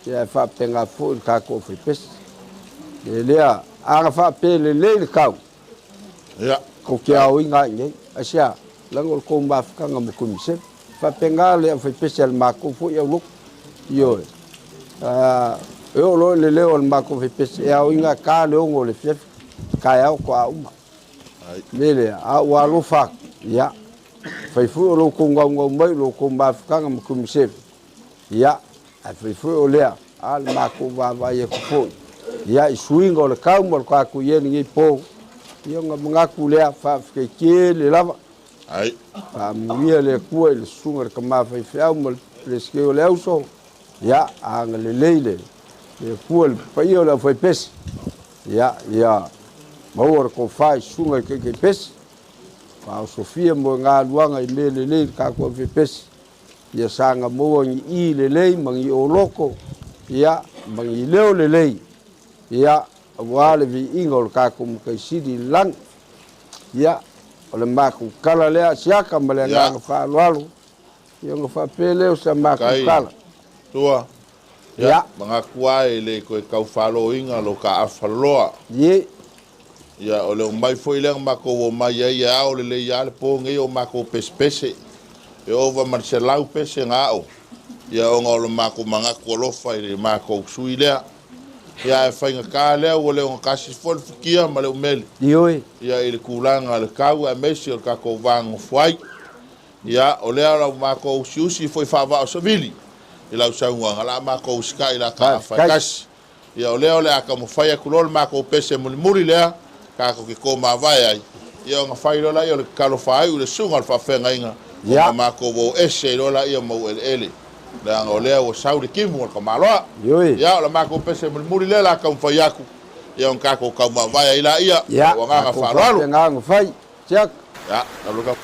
ia ae faapena foi le tatou aufaipese. E lea, ana faapea lelei le tau, Ia. Tou te aoina ai nei. Aisea? Leaga o le tou mafutaga ma Kumisele. E faapena le aufaipese a le matou foi aulotu. Ioe. E oo loa i le leo o le matou aufaipese, e aoina e ta le 6 o le afiafi, taeao toa uma. Mea lea, a ua alofa atu, ia, fai foi o lo outou naunau mai i lo outou mafutaga ma Kumisele, ia, ae fai foi o lea, a le matou vaavaai atu foi, ia, i suiga o le tau ma le tatou i ai lenei po, ia ona manatu lea, faafetai tele lava. Ai. Faamanuia le Atua i le susuga i le tama faifeau ma le Peresetene o le Auso, ia, agalelei le le Atua i le paia o le aufaipese, ia, ia maua le tofa i susuga i taitaipese, faaosofia moegaluaga i mea lelei i le tatou aufaipese, Ia saga maua ni i lelei ma ni oloko, ia, ma ni leo lelei, ia, aua le viiga o le tatou Matai Sili i le lagi. Ia, o le matou tala lea a Siaka ma le agaga faaaloalo, ia ona faapea lea o sa matou tala. Tua, ia, Ia. manatu lava e le toe tau faloina lo ta afaloa. Ie. Ia, o le omai foi lea na matou omai ai e ao lelei lava le po nei o matou pesepese. E ova ma le 100 pese na ao, ia ona o le matou manatu alofa i le matou sui lea. Ia ae faigata lea ua le ogatasi foi le futia ma le umele. Ioe. Ia i le tulaga o le tau aemaise o le tatou va nonofo ai. Ia, o lea o le matou usiusi foi faavaa o savili i lau saunoaga, o le a matou usitai i la ta afa e Faafetai. tasi. Ia o lea o le a taumafai atu loa le matou pese mulimuli lea tatou te to mavae ai, ia ona fai loa lea o le tatalo faaiu i le susuga o le faafeagaiga, Ia. ona matou o ese ai loa lea ma ou eleele, leaga o lea ua sau le timu o le tamaloa. Ioe. Ia o le matou pese mulimuli lea o le a taumafai atu, ia ona tatou taumavae ai laia, Ia, o agaga tatou faaaloalo. faapena ona fai. Siaka. Ia, talu ka.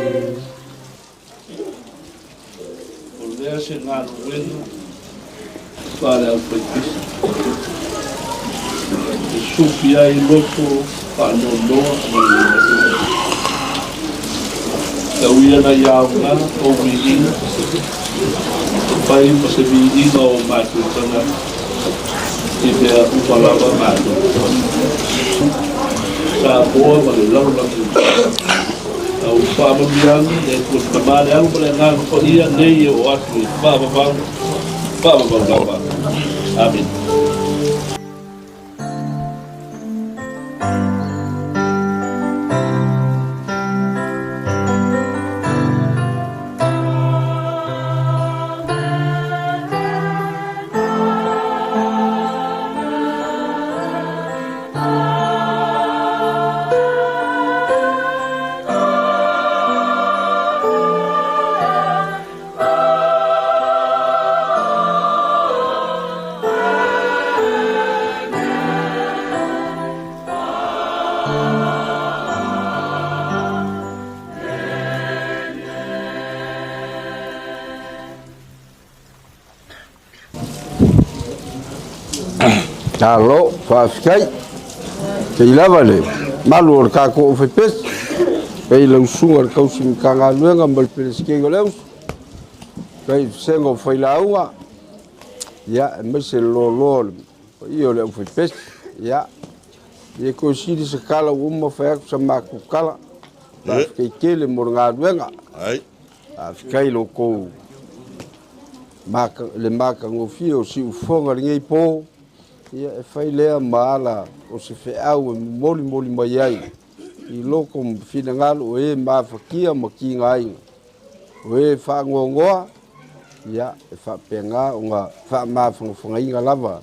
O lea se galuega faale-aufaipisi e sufi ai loto faanoanoa ma le matua. Tau ia ina ia aoga tou viiga e fai ma se viiga o matou tagata i mea uma lava matou te faia. Samoa ma le lalolagi atoa. Au faamanuiaga le Atua le Tama, le Alo ma le Agaga Paia nei e oo atu i faavavau, faavavau lava. Amene. Malo, faafetai. Sei lava le malu o le tatou aufaipese, pei lau susuga i le tausi Matagaluega ma le Peresetene o le Auso, pei vasega o failauga, ia, aemaise le loaloa o le paia o le aufaipese. Ia, e le toe sili se tala ua uma fai atu sa matou tala. Faafetai tele mo le galuega. Faafetai i lo outou le matagofie o siufofoga i lenei po, ia e fai lea ma ala o se feau e molimoli mai ai i loko ma finagalo o e mafatia ma tigaina, o e faanoanoa, ia e faapena ona faamafanafanaina lava,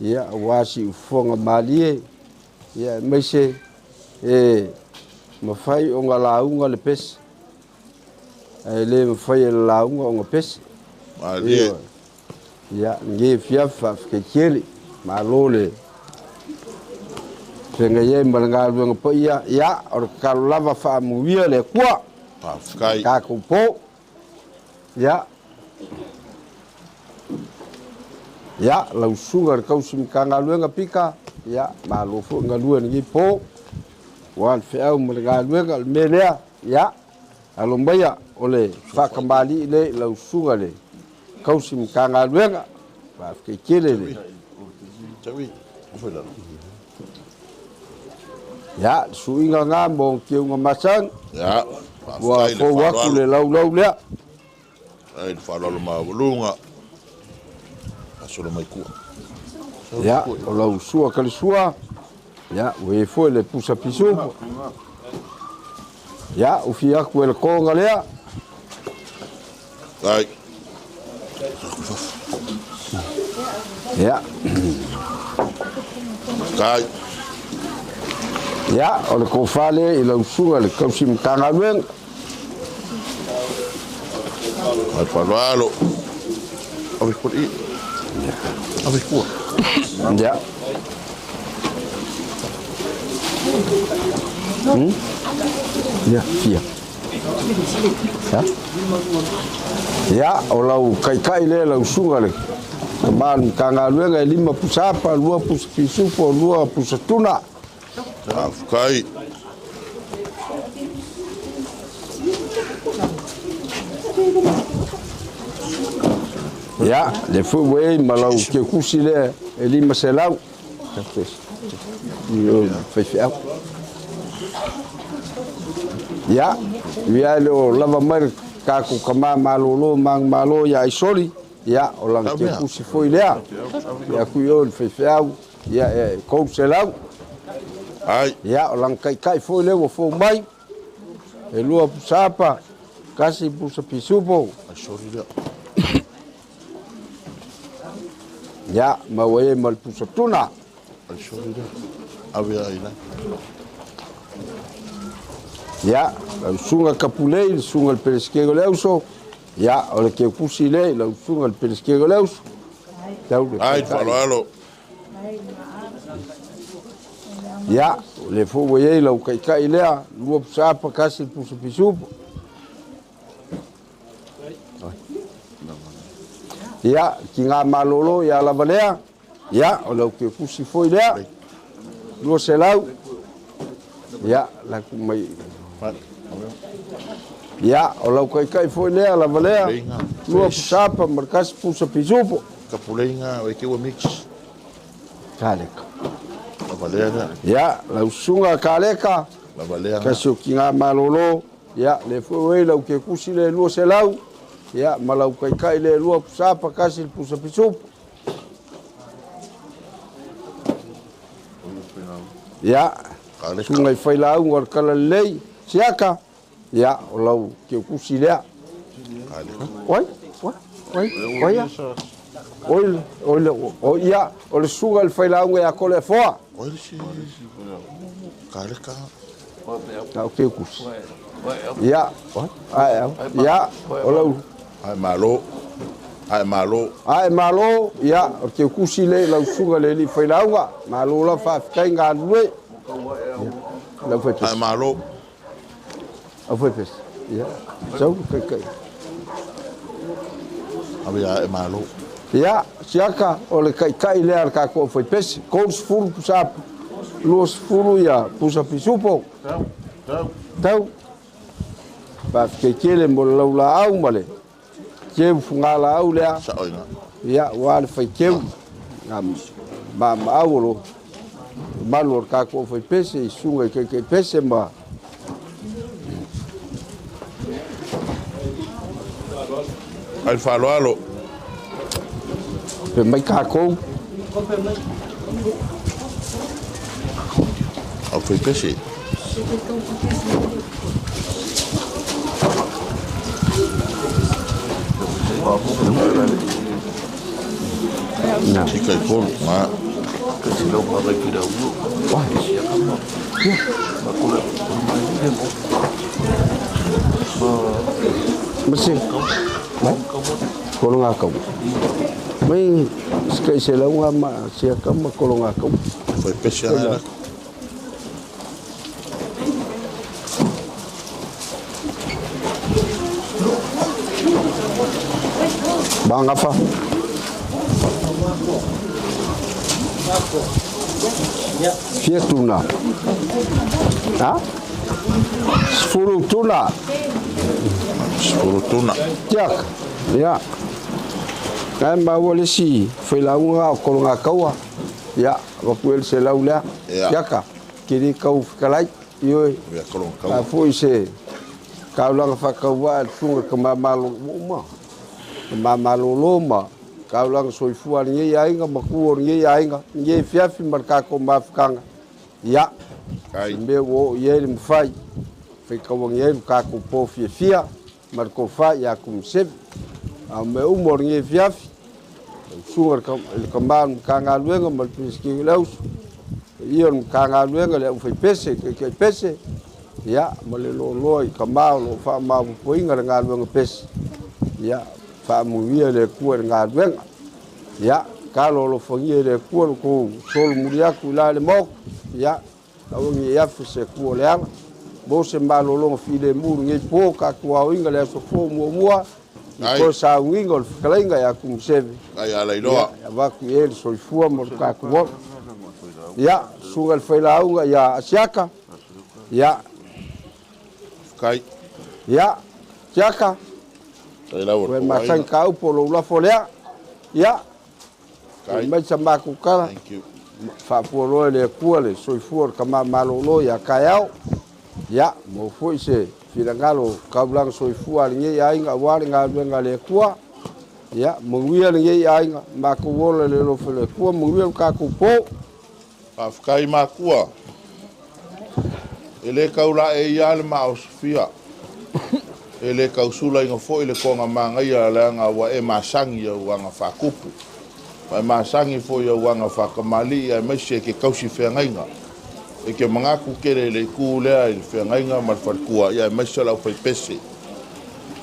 ia aua siufofoga malie, ia aemaise e mafai ona lauga le pese, ae le mafai e le lauga ona pese. Malie. Ia, lenei afiafi faafetai tele, malo le feagai ai ma le galuega paia. Ia, o le tatalo lava faamanuia le Atua. Faafetai. Tatou po. Ia, ia, lau susuga i le tausi Matagaluega Pita, ia, malo foi galue i lenei po, aua le feau ma le galuega. O le mea lea, ia, alo maia o le faatamalii lea i lau susuga i le tausi Matagaluega. Faafetai tele le. Ia, le suiga lena mo Tiuga Masani. Ia, Ua faafetai le fou atu faaaloalo. le laulau lea. Faafetai le faaaloalo maualuga. Solo mai tua. Ia, o lau sua kalisua. Ia, ua i ai foi le pusa pisupo. Ia, ufi atu e le toga lea. Ai. Ia. Kai. Ia, o le tofa lea i lau susuga i le tausi Matagaluega. Mai faaaloalo. Ave kua i. Ave kua. Ia. Ia, fia. Ia. Ia, o lau kaikai lea lau susuga le tama o le Matagaluega e 5 pusa apa, 2 pusa pisupo, 2 pusa tuna. Faafetai. Ia, le foi ua i ai ma lau kekusi lea e 500. I o faifeau. Ia, ia le o lava mai le tatou tama malolo manumalo ia Aisoli, ia, o lana kekusi foi lea. Ia atu i o i le faifeau, ia, e 300. Ai. Ia, o lana taitai foi lea ua fou mai, e 2 pusa apa, 1 pusa pisupo. Aisoli lea. Ia, ma ua i ai ma le pusa tuna. Aisoli lea. Ave ai la. Ia, lau susuga Kapulei, le susuga i le Peresetene o le Auso, ia, o le kekusi lea i lau susuga i le Peresetene o le Auso. Tau le Ai taitai. faaaloalo. Ia, o lea foi ua i ai lau taitai lea, 2 pusa apa, 1 pusa pisupo. Ia, tiga malolo ia lava lea. Ia, o lau kekusi foi lea. 200. Ia, la ku mai. Ia, o lau kaikai foi lea lava lea. Lua pusapa ma le kasi pusa pisupo. Kapuleiga o ke ua mix. Kaleka. Lava lea lea. Ia, lau susuga Kaleka. Lava lea. Kasi o tiga malolo. Ia, le foi oi lau kekusi le 200. Ia, ma lau kaikai le lua pusapa kasi le pusa pisupo. Ia, susuga i failauga o le Talalelei, Siaka. Ia, o lau kekusi lea. Oi, oi, oi, oi, ia. Oi, oi, oi, ia, o le susuga i le failauga ia Toleafoa. Oi le si. Kaleka. Na o kekusi. Ia, ae au. Ia, o lau. Ae malo. Ae malo. Ae malo, ia, o le kekusi le lau susuga le alii failauga. Malo la faafetai galulue. Lau faipese. Ae malo. Au faipese. Ia, sau kaikai. Ave ia ae malo. Ia, siaka o le kaikai lea a le tatou faipese. 30 pusa, 20 ia pusa pisupo. Tau. Tau. Faafetai tele mo le laulaau ma le teu fugalaau lea. Sao ina. Ia, ua le faiteu. Ngā maamaau o lo malu o le tatou faipese i susuga i kaikai pese ma Ai le faaaloalo. Pe mai tatou. Au faipese. Sika i kolu. Nga. Masi. Kolo ngā kau. Mai sika i se lau ngā ma siaka ma kolo ngā kau. Faipese ana la. Bangafa. Fia tuna. Ha? 10 tuna. 10 tuna. Tiaka. Ia. Ae maua le isi failauga o kolo ngā kaua. Ia, vaku e le 100 lea. Ia. Tiaka. Kiri kau fekalai. Ioe. Ia kolo ngā A kaua. foi se kaulaga whakaua a le sunga ka mamalo uma. Ka mamalolo ma kaulaga soifua le ngei aiga ma ku o le ngei aiga. Ngei fiafi ma le kako mafukanga. Ia. Ai. Se mea ua oo i ai le mafai. Whaikauangi ai le kako pō fiafia ma le kōwha i a kumuseve. A mea uma o le ngei fiafi. Lau susuga i le kama o le Matagaluega ma le Peresetene o le Auso. Ia o le Matagaluega le aufaipese, kaikaipese, ia, ma le loaloa i kama o lo o faamaopoopoina le galuega pese. Ia, faamanuia le Atua i le galuega. Ia, talo alofagia e le Atua lo tou solomuli atu i la le Maota. Ia, aua ne i afe se Atua o le ala. Mo se malologa filemu i lenei po, tatou aoina le aso fou muamua, i Ai. toe saugiga o le fetalaiga ia Kumuseve. Ai ala iloa. Ia, e avatu i ai le soifua ma le tatou ola. Ia, susuga i le failauga ia Asiaka. Ia. Kai. Ia, Asiaka. Tai lau o Ua e le masani pouaina. ka upu o lou lafo lea. Ia. Kai. Mai sa matou tala. Thank you. Faafualoa e le Atua le soifua o le tama malolo ia taeao. Ia, mo foi se finagalo kaulaga soifua a lenei aiga aua le galuega a le Atua. Ia, manuia lenei aiga, matou ola i le alofa o le Atua, manuia le tatou po. Faafetai makua. E le tau laei lava le maaosofia. E le tau sulaina foi le toga manaia leaga ua e masani i au aga faatupu. Ma e masani foi i au aga faatamalii aemaise e ke tausi feagaiga. E ke manatu tele i le itu lea i le feagaiga ma le faletua ia aemaise o le aufaipese.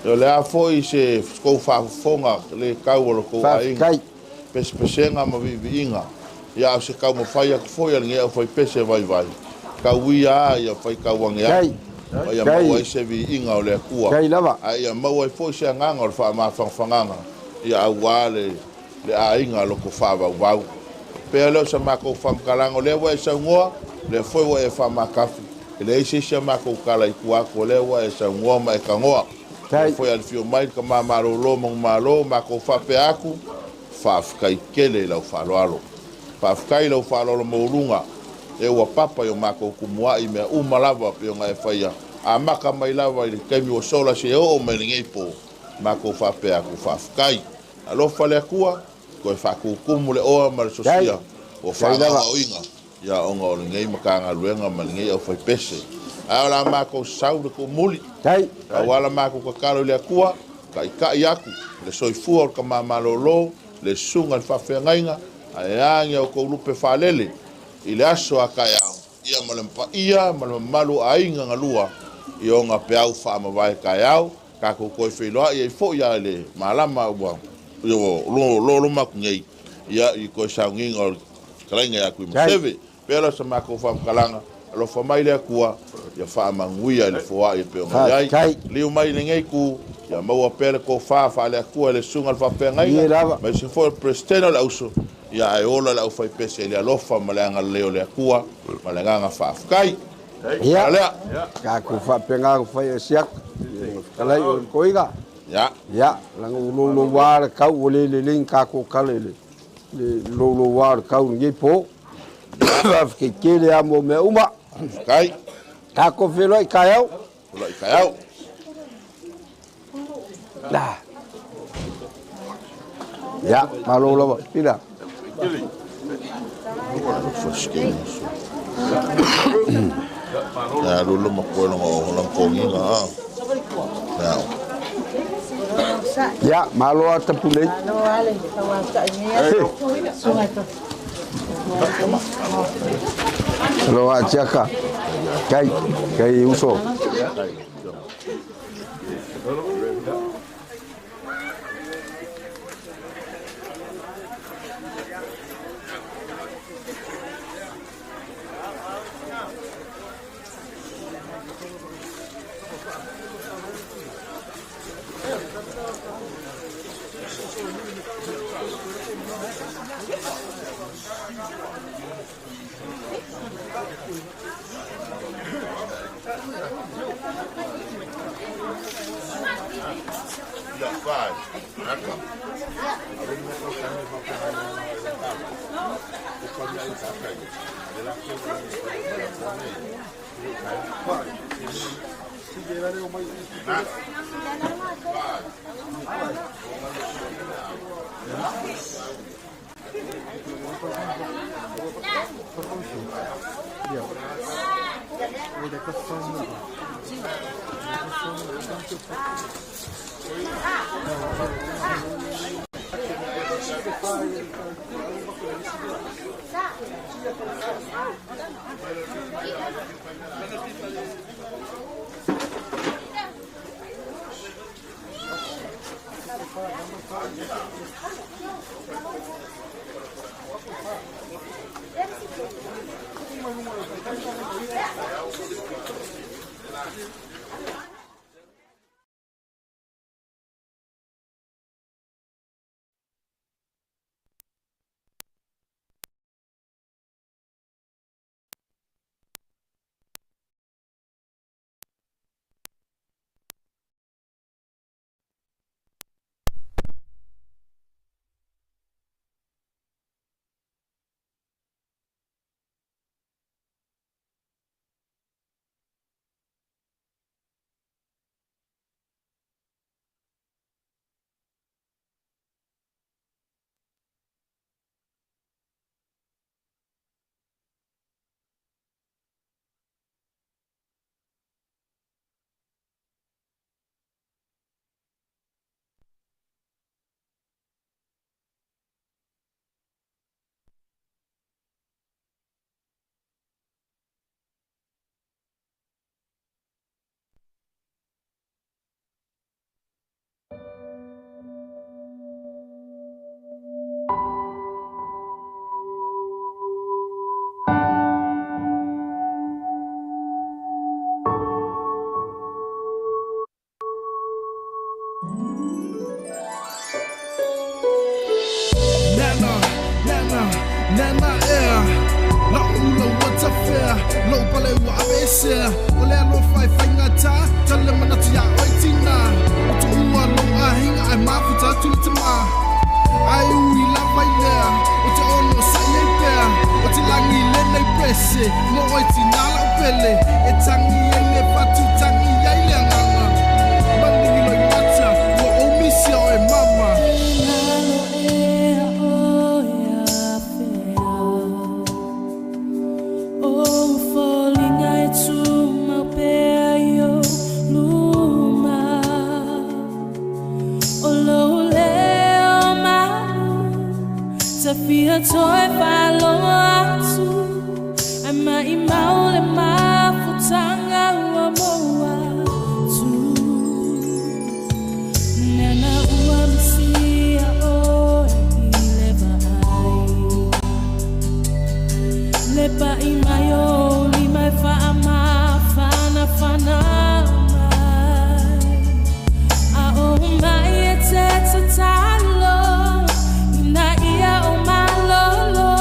O le a foi se tou faafofoga le tau o lo tou aiga, Faafetai. pesepesega ma viiviiga, ia a o se taumafai atu foi a lenei aufaipese vaivai, tau ia a ia faitau ane ai. Faafetai. Ma ia maua ai se viiga o le Atua. A ia maua ai foi se agaga o le faamafanafanaga, ia aua le le aiga loto faavauvau. Pea lea o sa matou faamatalaga, o lea ua e saunoa, o lea foi ua e faamatafi, e leai se isi a matou tala i tua atu, o lea ua e saunoa ma e tanoa. O lea foi e alifio mai le tama malolo manumalo, matou faapea atu, faafetai tele i lau faaaloalo. Faafetai i lau faaaloalo maualuga, e ua papa i o matou tumuai mea uma lava pei ona e faia, amata mai lava i le taimi ua sola seia oo mai lenei po, matou faapea atu, faafetai. Alofa le Atua, toe faatutumu le oa ma le sosia ua faagaogaoina ia ona o lenei Matagaluega ma lenei aufaipese. Ae o le a matou sau le tuumuli, aua la matou tatalo i le Atua, taitai atu le soifua o le tama malolo, le susuga i le faafeagaiga, ae a ni a outou lupe faalele i le aso a taeao, ia ma le paia ma le mamalu o aiga na lua i ona peau faamavae taeao. Tatou toe feiloai ai foi lava i le malama ua loloma atu nei, ia, i toe sauniga o le fetalaiga ia Tuimaseve. Pea lea o sa matou faamatalaga, alofa mai le Atua, ia faamanuia i le foai e pei ona i ai. Liu mai i lenei itu, ia maua pea le tofa faale-Atua i le susuga i le faafeagaiga, aemaise foi o le Peresetene o le Auso, ia ae ola le aufaipese i le alofa ma le agalelei o le Atua ma le agaga faafetai. Ia, tatou faapena ona fai e siaka. Fetalai o le toiga. Ia, leaga ua louloua le tau, ua le lelei ni tatou tala i le louloua o le tau i lenei po. Faafetai tele lava mo mea uma. Faafetai. Tatou feiloai taeao. Feiloai taeao. Ia, malo lava. Pila. Ya lolo makoe longa o lang kongi nga. Ya. Ya, malo a tapulei. Malo ale, sungai to. Alo a tiaka. Kai, kai uso. Lou pale ua aveesea O le alofa e faigata Tale manatu iā oe tina Ua tuua lou aiga Ae mafuta atu le tamā Ae ui lava i lea Ou te onosai ai pea O te lagi lenei pese Mo oe tina lau pele E tagi ai le fatu Tagi ai le agaga Maligi loimata Ua ou misia oe mama. Nalo ea oe afea O foliga e tumau pea i ou luma O lou leo malu Ta fia toe faalogo atu Ae maimau le mafutaga ua maua atu Nana ua misia oe i le vaai Le pa'i mai o ou lima e faamafanafana mai A o mai e te tatalo ina ia ou malolo.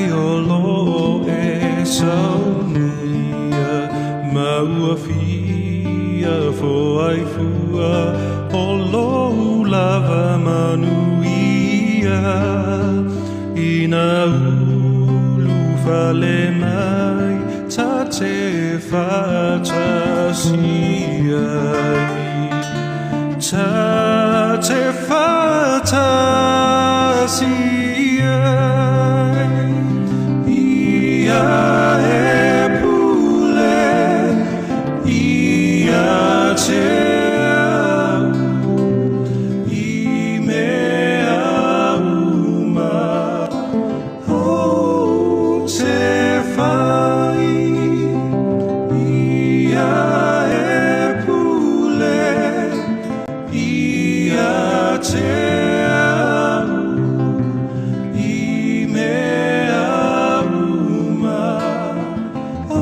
ai o loo e saunia ma ua fia foaifua o lou lava manuia ina ulu fale mai ta te faatasi ai ta te faatasi ai ia e pule ia te au i mea uma o te fai ia e pule ia te au i mea uma o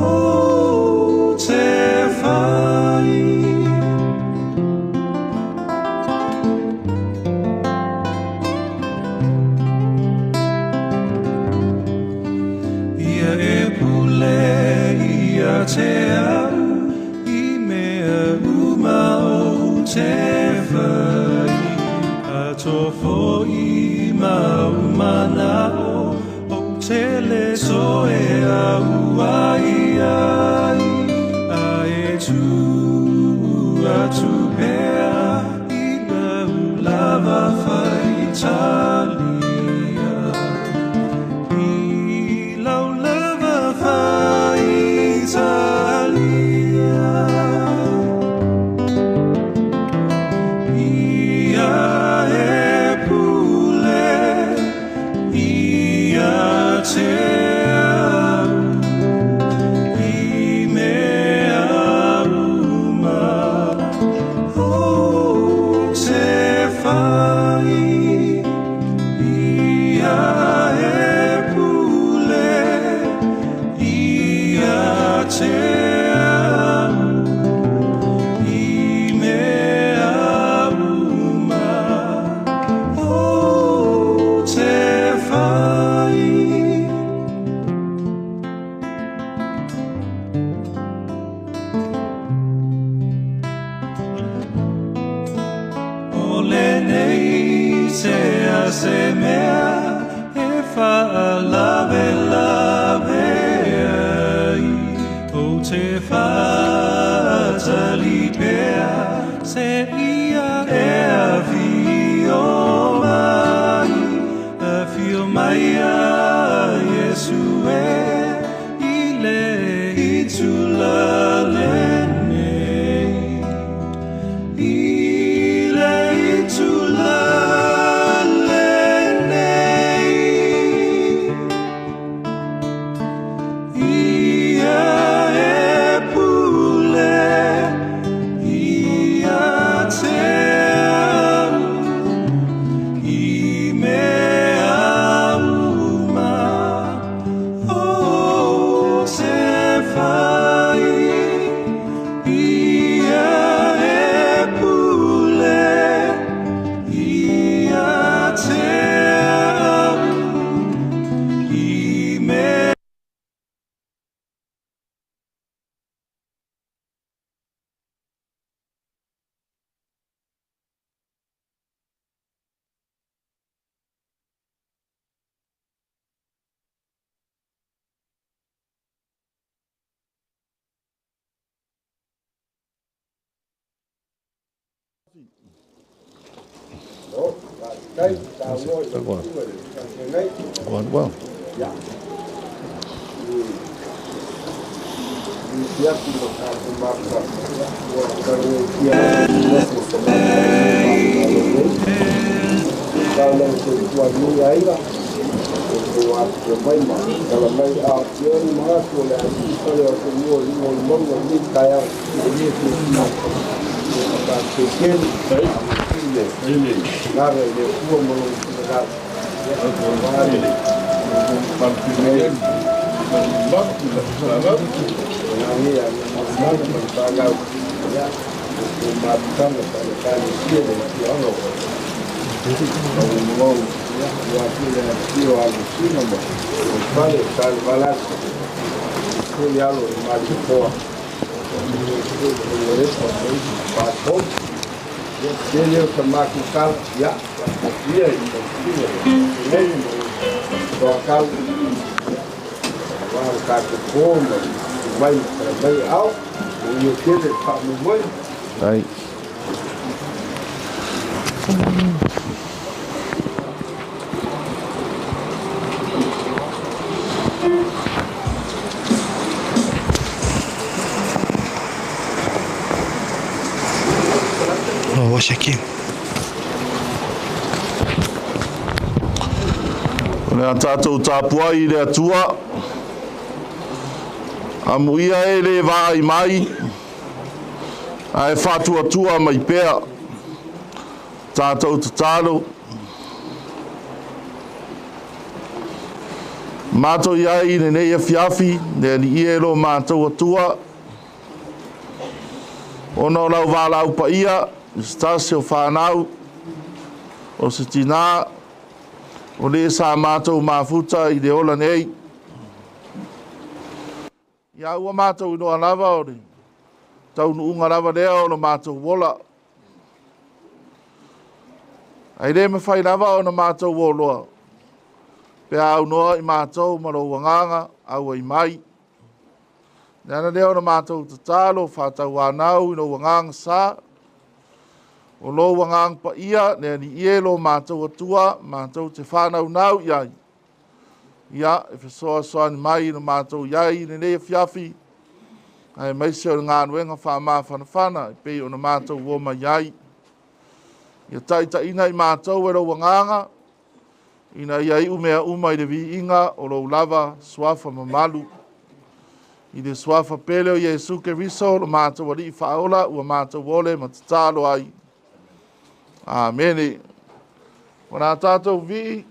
te fai. Ia e pule ia te au i mea uma o te fai a i mau manao o te le soe au ai ai a e tu atu pea i lau lava faitalia i lau lava faitalia ia e pule ia te au i mea uma o te fai ia e pule ia te au i mea uma o te fai. O lenei se a se mea e faalavelave ai o te faatali pea se ia e afio mai afio mai a Iesu e i le itula lenei i le itula lenei ia e pule ia te au i mea uma o te fai ia e pule ia te au i mea. Well. Ia, aua foi le afifio o Alosina ma Fale o Salevalasi, foi alo o le Malietoa, foi le Alepa ma isi Patonu. Ia, tele o sa matou tala, ia, faataatia i lau Susuga i le ma lou soatau, ia, aua lo tatou po ma le mai ma tala mai aao, manuia tele le faamoemoe. Ai. Hoje aqui. O le a tatou tapuai i le Atua, amuia e le vaai mai, ae faatuatua mai pea. Tatou tatalo. Matou i ai i lenei afiafi, le Alii e lo matou Atua, ona o lau valaau paia i se tasi o fanau, o se tinā, o le sa matou mafuta i le ola nei. Ia ua matou iloa lava o le taunuuga lava lea o lo matou ola. Ae le mafai lava ona matou oloa, pe a aunoa i matou ma lou agaga auai mai. Le ala lea o le matou tatalo faatauanau i lou agaga sa, o lou agaga paia, le Alii e lo matou Atua, matou te fanaunau i ai. Ia, e fesoasoani mai i lo matou i ai i lenei afiafi, aemaise o le galuega faamafanafana e pei ona matou o mai ai. Ia taitaiina i matou e lou agaga, ina ia iu mea uma i le viiga o lou lava suafa mamalu. I le suafa pele o Iesu Keriso, lo matou Alii faaola, ua matou ole ma tatalo ai. Amene. O la tatou vii,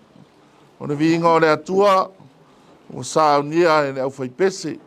o le viiga o le Atua, ua saunia e le aufaipese.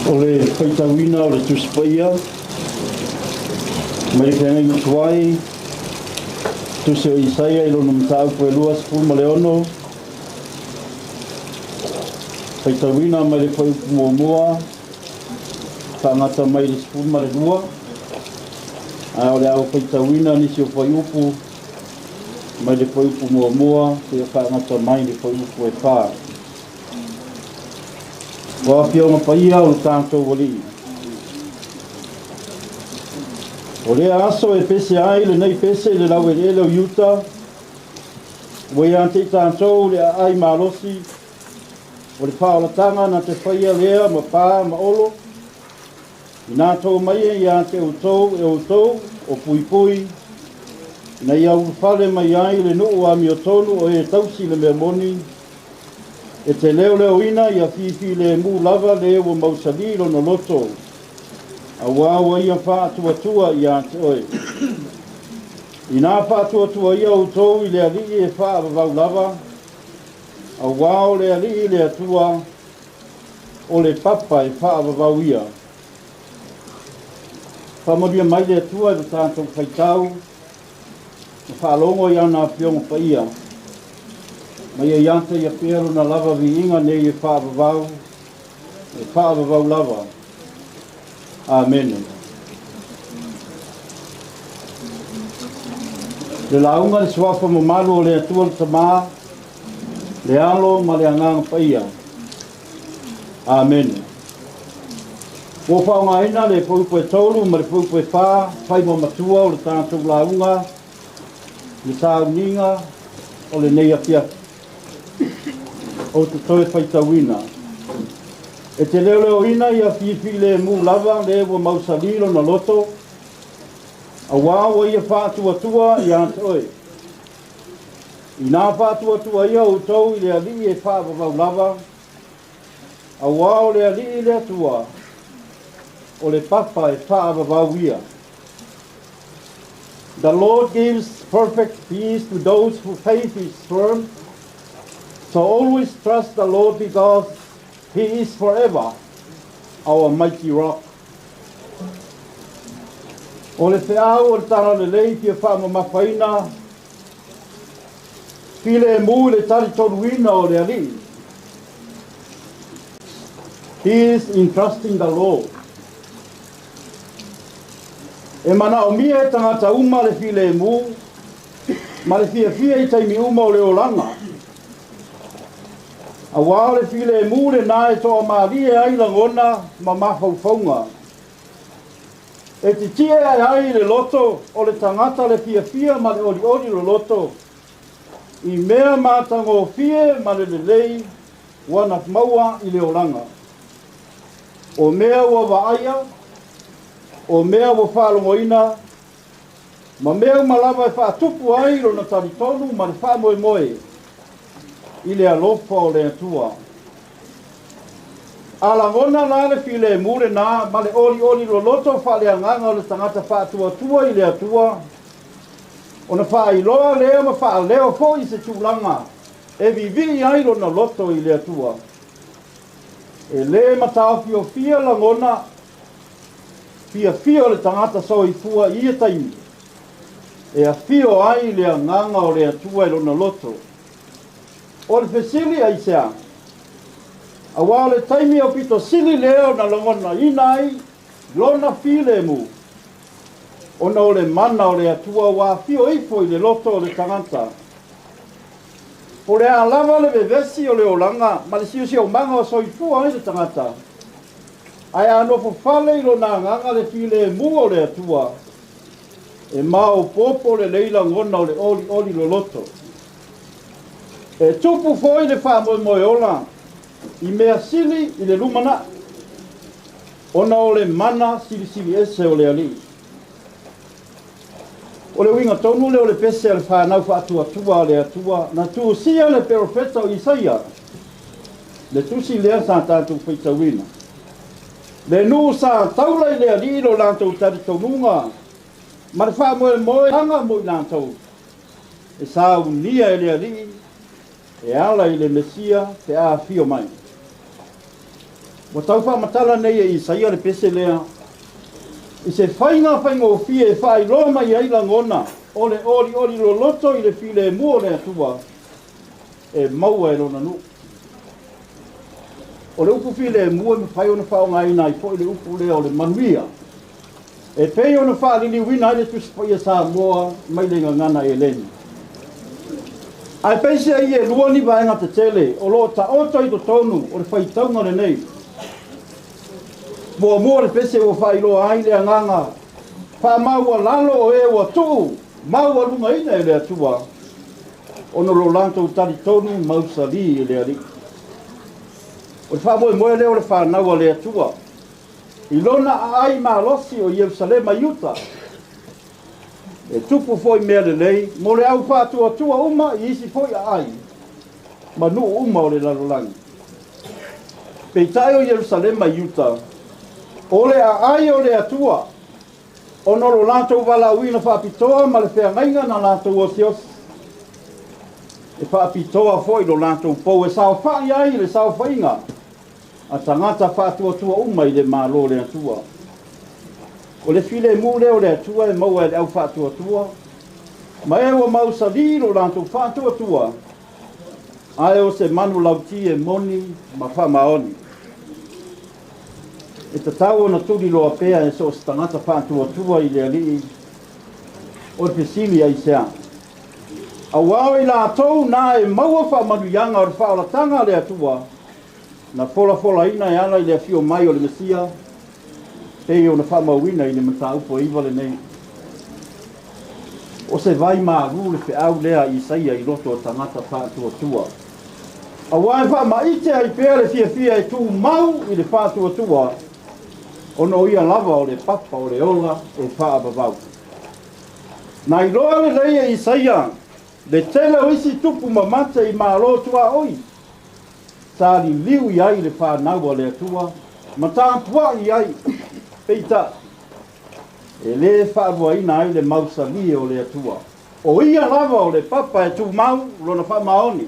O le faitauina o le Tusi Paia mai le Feagaiga Tuai, Tusi o Isaia i lona mataupu e 26, faitauina mai le fuaiupu muamua faagata mai le 12, ae o le a ou faitauina nisi o fuaiupu mai le fuaiupu muamua seia faagata mai le fuaiupu e 4. O Afioga Paia o le tatou Alii, o lea aso e pese ai lenei pese i le laueleele o Iuta, ua ia te i tatou le aai malosi o le faaolataga na te faia lea ma pa ma olo, ina to mai e ia te outou e outou o puipui, ina ia ulufale mai ai le nuu amiotonu o e tausi le mea moni, e te leoleoina ia fifilemu lava le ua mausali lona loto, auā ua ia faatuatua ia te oe. Ina faatuatua ia outou i le Alii e faavavau lava, auā o le Alii le Atua, o le papa e faavavau ia. Faamanuia mai le Atua i lo tatou faitau, ma faalogo i ana afioga paia. Ma ia ia te ia pea lona lava viiga nei e faavavau, e faavavau lava. Amene. Le lauga le suafa mamalu o le Atua le Tamā, le Alo ma le Agaga Paia. Amene. Ua faaaogaina le fuaiupu e 3 ma le fuaiupu e 4 fai ma matua o le tatou lauga le sauniga o lenei afiafi. Ou te toe faitauina. E te leoleoina ia fifilemu lava le ua mausali lona loto, auā ua ia faatuatua ia te oe. Ina faatuatua ia outou i le Alii e faavavau lava, auā o le Alii le Atua, o le papa e faavavau ia. The Lord gives perfect peace to those whose faith is firm. So always trust the Lord because He is forever our mighty rock. O le feau o le Talalelei fia faamamafaina, filemu i le talitonuina o le Alii. He is in trusting the Lord. E manaomia e tagata uma le filemu ma le fiafia i taimi uma o le olaga. Auā o le filemu lenā e toamalie ai lagona ma mafaufauga. E titie ae ai le loto o le tagata le fiafia ma le olioli loloto i mea matagofie ma le lelei ua na maua i le olaga. O mea ua vaaia, o mea ua faalogoina, ma mea uma lava e faatupu ai lona talitonu ma le faamoemoe i le alofa o le Atua. A lagona la le filemu lenā ma le olioli loloto faaleagaga o le tagata faatuatua i le Atua, ona faailoa lea ma faaleo foi se tulaga e vivii ai lona loto i le Atua. E lē mataofiofia lagona fiafia o le tagata soifua i ia taimi e afio ai le agaga o le Atua i lona loto. O le fesili aisea? Auā o le taimi aupito sili lea ona lagonaina ai lona filemu, ona o le mana o le Atua ua afio ifo i le loto o le tagata. Po o le a lava le vevesi o le olaga ma le siosiomaga o soifua ai le tagata, ae a nofofale i lona agaga le filemu o le Atua, e maopoopo lelei lagona o le olioli loloto. E tupu foi le faamoemoe ola i mea sili i le lumanai, ona o le mana silisili ese o le Alii. O le uiga tonu lea o le pese a le fanau faatuatua a le Atua na tusia le perofeta o Isaia, le tusi lea sa tatou faitauina. Le nuu sa taula i le Alii lo latou talitonuga ma le faamoemoega mo i latou e saunia e le Alii e ala i le Mesia pe a afio mai. Ua tau faamatala nei e Isaia le pese lea i se faiga faigofie e faailoa mai ai lagona o le olioli loloto i le filemu o le Atua e maua e lona nuu. O le upu filemu e mafai ona faaaogaina ai foi le upu lea o le manuia, e pei ona faaliliuina ai le Tusi Paia Samoa mai le gagana Eleni. Ae peiseai e lua ni vaega tetele o lo o taoto i totonu o le faitauga lenei. Muamua le pese ua faailoa ai le agaga faamaualalo o e ua tuu maualugaina e le Atua ona lo latou talitonu mausali i le Alii. O le faamoemoe lea o le fanau a le Atua i lona aai malosi o Ierusalema i uta, e tupu foi mea lelei mo le au faatuatua uma i isi foi aai ma nuu uma o le lalolagi. Peitai o Ierusalema i uta, o le aai o le Atua, ona o lo latou valaauina faapitoa ma le feagaiga na latou osiosi. E faapitoa foi lo latou pou e saofai ai le saofaiga a tagata faatuatua uma i le Malo o le Atua. O le filemu lea o le Atua e maua e le au faatuatua, ma e ua mausali lo latou faatuatua, ae o se manu lauti e moni ma faamaoni. E tatau ona tuliloa pea e so o se tagata faatuatua i le Alii o le fesili aisea. Auā o i latou na e maua faamanuiaga o le faaolataga a le Atua, na folafolaina e ala i le afio mai o le Mesia, pei ona faamauina i le mataupu e 9 lenei. O se vai malu le feau lea a Isaia i loto o tagata faatuatua. Auā e faamaite ai pea le fiafia e tumau i le faatuatua, ona o ia lava o le papa o le ola e faavavau. Na iloa lelei e Isaia le tele o isi tupu mamate i Malo tuaoi, sa liliu i ai le fanau a le Atua ma tapuai i ai, peitai, e lē faaluaina ai le mausali o le Atua. O ia lava o le papa e tumau lona faamaoni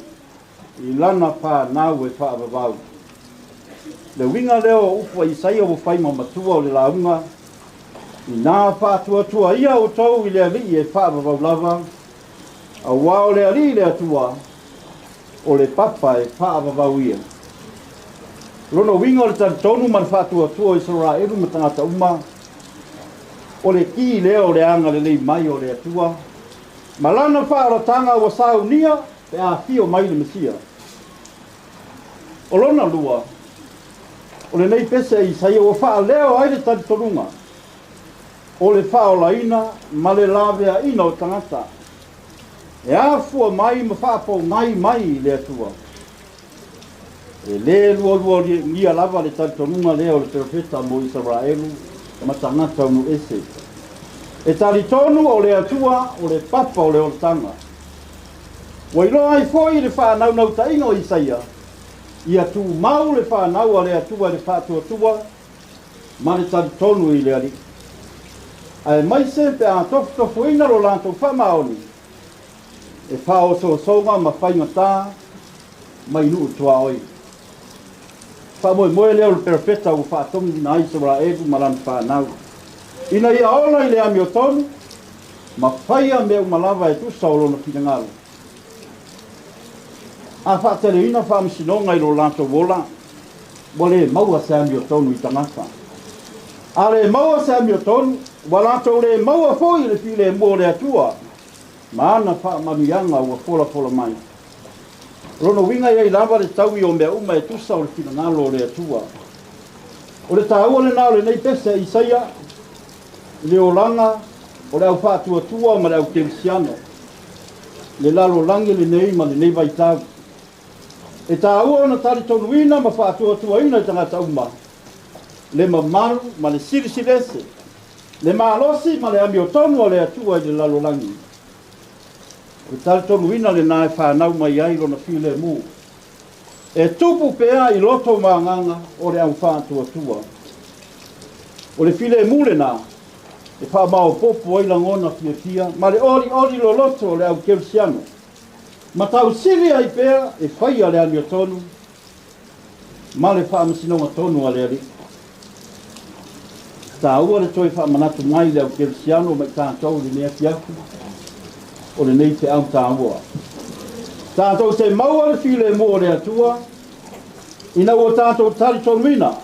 i lana fanau e faavavau. Le uiga lea o upu a Isaia ua fai ma matua o le lauga, inā faatuatua ia outou i le Alii e faavavau lava, auā o le Alii le Atua, o le papa e faavavau ia. Lona uiga o le talitonu ma le faatuatua o Isaraelu ma tagata uma, o le ki lea o le agalelei mai o le Atua, ma lana faaolataga ua saunia pe a afio mai le Mesia. O lona lua, o lenei pese a Isaia ua faaleo ai le talitonuga o le faaolaina ma le laveaina o tagata, e afua mai ma faapogai mai i le Atua. E lē lualuagia lava le talitonuga lea o le perofeta mo Isaraelu ma tagata o nuu ese. E talitonu o le Atua o le papa o le olataga. Ua iloa ai foi le faanaunautaiga o Isaia, ia tumau le fanau a le Atua i le faatuatua ma le talitonu i le Alii. Aemaise pe a tofutofuina lo latou faamaoni e faaosoosoga ma faigatā mai nuu tuaoi. Faamoemoe lea o le perofeta ua faatogiina ai Isaraelu ma lana fanau, ina ia ola i le amiotonu ma faia mea uma lava e tusa o lona finagalo. A faateleina faamasinoga i lo latou ola, ua lē maua se amiotonu i tagata. A lē maua se amiotonu, ua latou lē maua foi le filemu o le Atua ma ana faamanuiaga ua folafola mai. O lona uiga e i ai lava le taui o mea uma e tusa o le finagalo o le Atua. O le taua lenā o lenei pese a Isaia i le olaga o le au faatuatua ma le au kerisiano, le lalolagi lenei ma lenei vaitau. E taua ona talitonuina ma faatuatuaina i tagata uma le mamalu ma le silisili ese Le malosi ma le amiotonu o le Atua i le lalolagi. O le talitonuina lenā e fanau mai ai lona filemu. E tupu pea i loto ma agaga o le au faatuatua. O le filemu lenā e faamaopoopo ai lagona fiafia ma le olioli loloto o le au kerisiano. Ma tausili ai pea e faia le amiotonu ma le faamasinoga tonu a le Alii. Taua le toe faamanatu mai i le au kerisiano ma i tatou i lenei afiafi o lenei feau taua. Tatou te maua le filemu o le Atua ina ua tatou talitonuina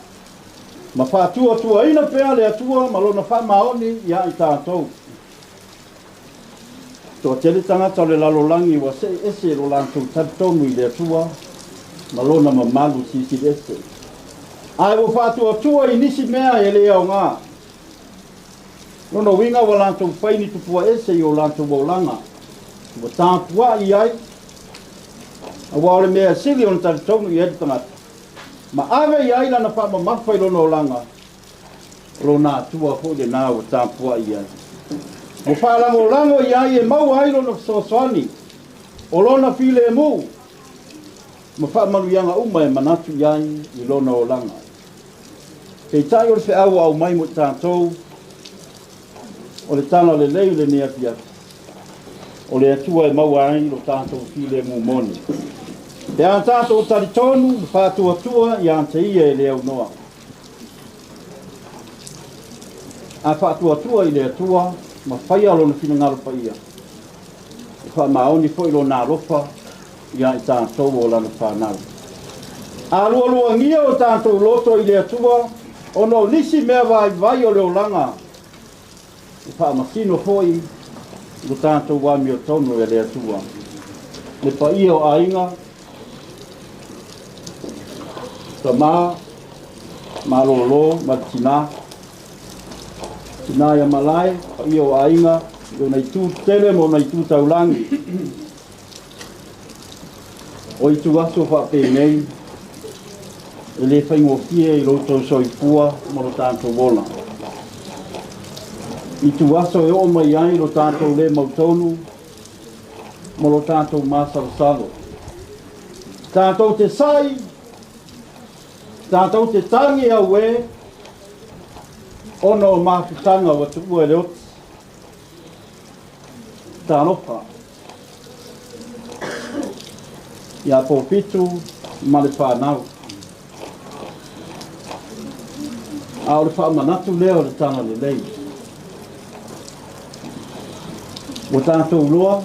ma faatuatuaina pea le Atua ma lona faamaoni iā i tatou. Toatele tagata o le lalolagi ua see ese lo latou talitonu i le Atua ma lona mamalu silisili ese. Ae ua faatuatua i nisi mea e le aoga. Lona uiga ua latou fai ni tupua ese i o latou olaga. Ua tapuai ai, aua o le mea sili ona talitonu i ai le tagata. Ma ave i ai lana faamamafa i lona olaga, o lona Atua foi lenā ua tapuai i ai. Ua faalagolago i ai e maua ai lona fesoasoani, o lona filemu, ma faamanuiaga uma e manatu i ai i lona olaga. Peitai o le feau ua aumai mo i tatou, o le tala lelei o lenei afiafi, o le Atua e maua ai lo tatou filemu moni. Pe a tatou talitonu ma faatuatua ia te ia e le aunoa. A faatuatua i le Atua ma faia lona finagalo paia, e faamaoni foi lona alofa ia i tatou o lana fanau. A lualuagia o tatou loto i le Atua, ona o nisi mea vaivai o le olaga, e faamasino foi lo tatou amiotonu e le Atua. Le paia o aiga, tama, malolo, ma le tinā, tinā ia malae, paia o aiga, i ona itu tele ma ona itu taulagi. O itu aso faapenei, e le faigofie i lo outou soifua ma lo tatou ola. Itu aso e oo mai ai lo tatou le mautonu ma lo tatou masalosalo. Tatou te sai, tatou te tagi auē ona o mafutaga ua tuua e le oti. Talofa ia Pofitu ma le fanau. A o le faamanatu lea o le tala lelei. Ua tatou loa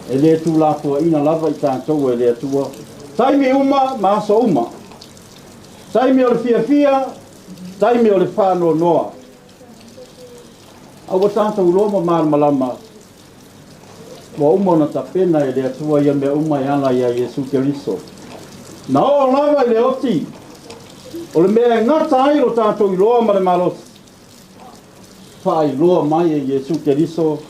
e le tulafoaina lava i tatou e le Atua. Taimi uma ma aso uma. Taimi o le fiafia, taimi o le faanoanoa. A ua tatou loa ma malamalama ua uma ona tapena e le Atua ia mea uma e ala ia Iesu Keriso. Na oo lava i le oti, o le mea e gata ai lo tatou iloa ma le malosi, faailoa mai e Iesu Keriso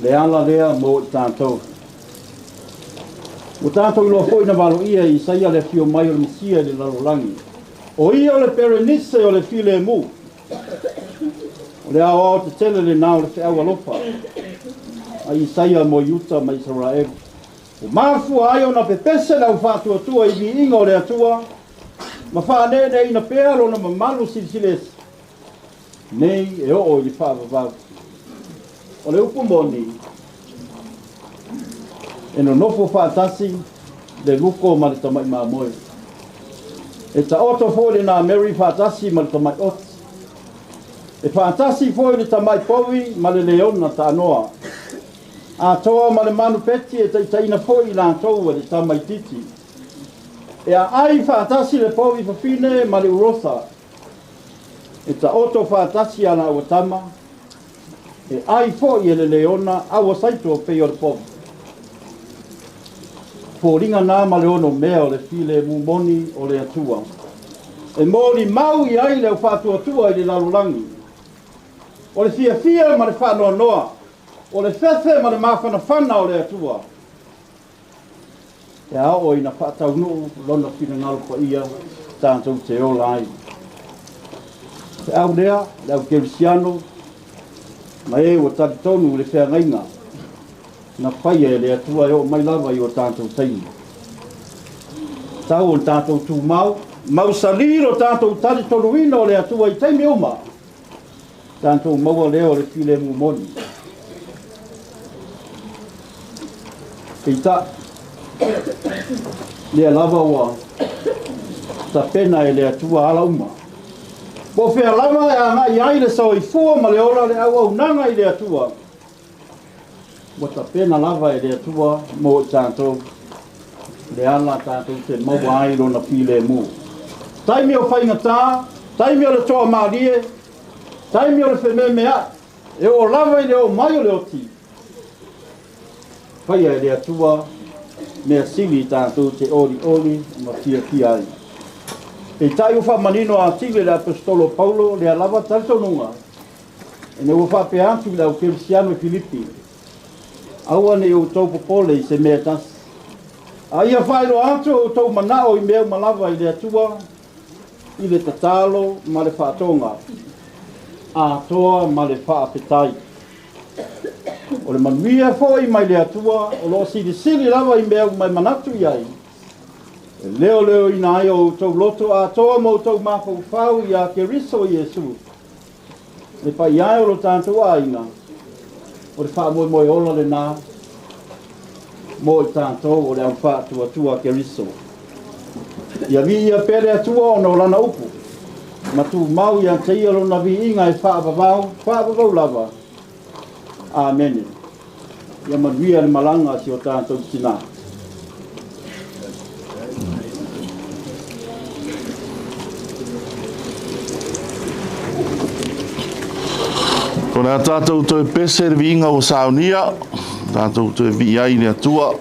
le ala lea mo i tatou. Ua tatou iloa foi na valoia e Isaia le afio mai o le Mesia i le lalolagi. O ia o le perenise o le filemu. O le aoao tetele lenā o le feau alofa a Isaia mo Iuta ma Isaraelu. Ua mafua ai ona pepese le au faatuatua i viiga o le Atua ma faaneeneeina pea lona mamalu silisili ese nei e oo i le faavavau. O le upu moni, e nonofo faatasi le luko ma le tamai mamoe. E taoto foi lenā Mary faatasi ma le tamai oti. E faatasi foi le tamai povi ma le leona taanoa. Atoa ma le manu peti e taitaiina foi i latou e le tamaititi. E aai faatasi le povi fafine ma le urosa. E taoto faatasi a laua tama. E ai foi e le leona aua saito pei o le povi. Foliga na ma le ono mea o le filemu moni o le Atua. E molimau i ai le au faatuatua i le lalolagi. O le fiafia ma le faanoanoa, o le fefe ma le mafanafana o le Atua. E a oo ina faataunuu lona finagalo paia tatou te ola ai. Feau lea, le au kerisiano, ma e ua talitonu i le feagaiga na faia e le Atua e oo mai lava i o tatou taimi. Tau ona tatou tumau, mausali lo tatou talitonuina o le Atua i taimi uma, tatou maua lea o le filemu moni. Peitai, lea lava ua tapena e le Atua ala uma. Po o fea lava e agai ai le soifua ma le ola le auaunaga i le Atua, ua tapena lava e le Atua mo i tatou le ala tatou te maua ai lona filemu. Taimi o faigata, taimi o le toamalie, taimi o le fememeai, e oo lava i le oo mai o le oti, faia e le Atua mea sili tatou te olioli ma fiafia ai. Peitai ua faamanino atili e le Aposetolo o Paulo lea lava talitonuga, ina ua faapea atu i le au kerisiano i Filipi, Aua ne i outou popole i se mea e tasi, a ia faailoa atu o outou manao i mea uma lava i le Atua, i le tatalo ma le faatoga atoa ma le faafetai. O le manuia foi mai le Atua o lo o silisili lava i mea uma e manatu i ai, e leoleoina ai o outou loto atoa ma outou mafaufau ia Keriso Iesu, le paia e o lo tatou aiga, o le faamoemoe ola lena mo i tatou o le au faatuatua Keriso. Ia viia pea le Atua ona o lana upu, ma tumau ia te ia lona viiga e faavavau, faavavau lava. Amene. Ia manuia le malaga a si o tatou tina. O le a tātou toe pese le viiga ua saunia, tātou toe vii ai i le Atua.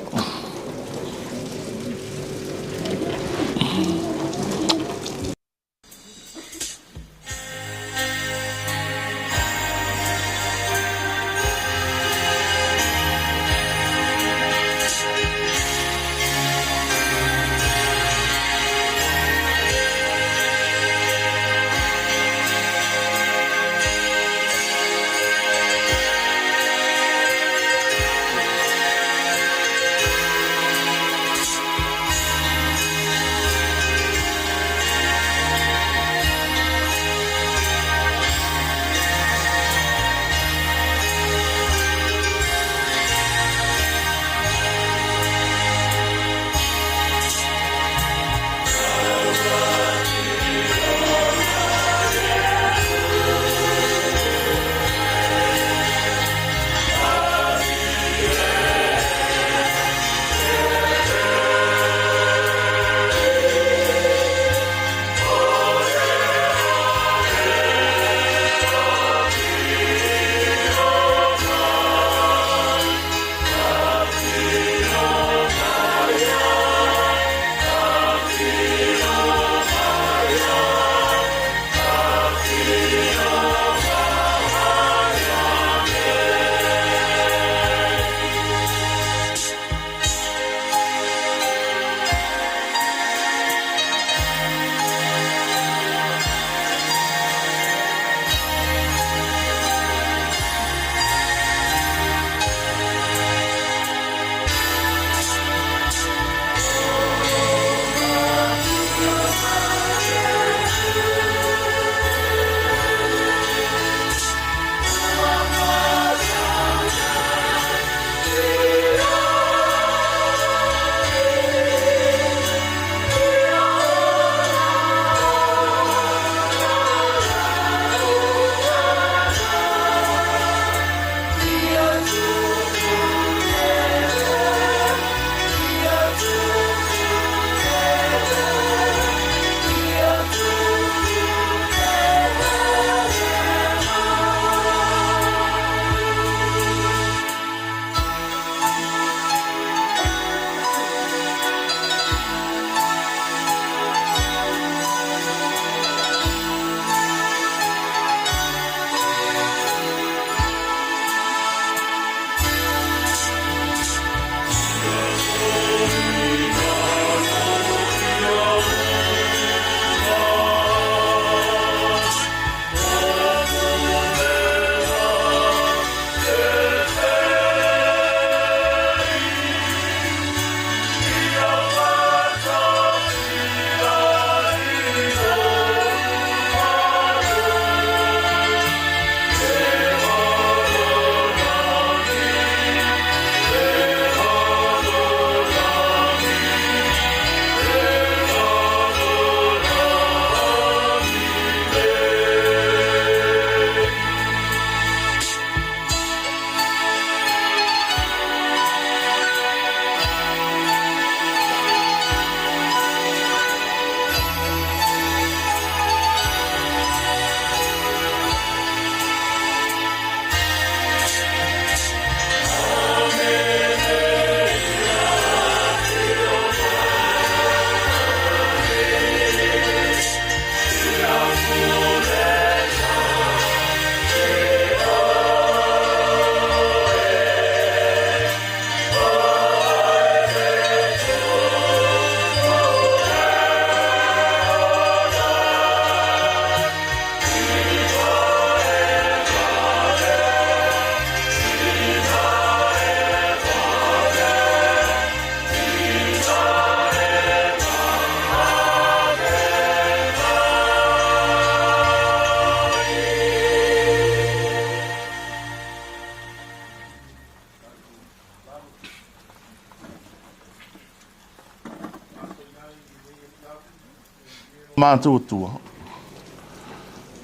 Matou Atua,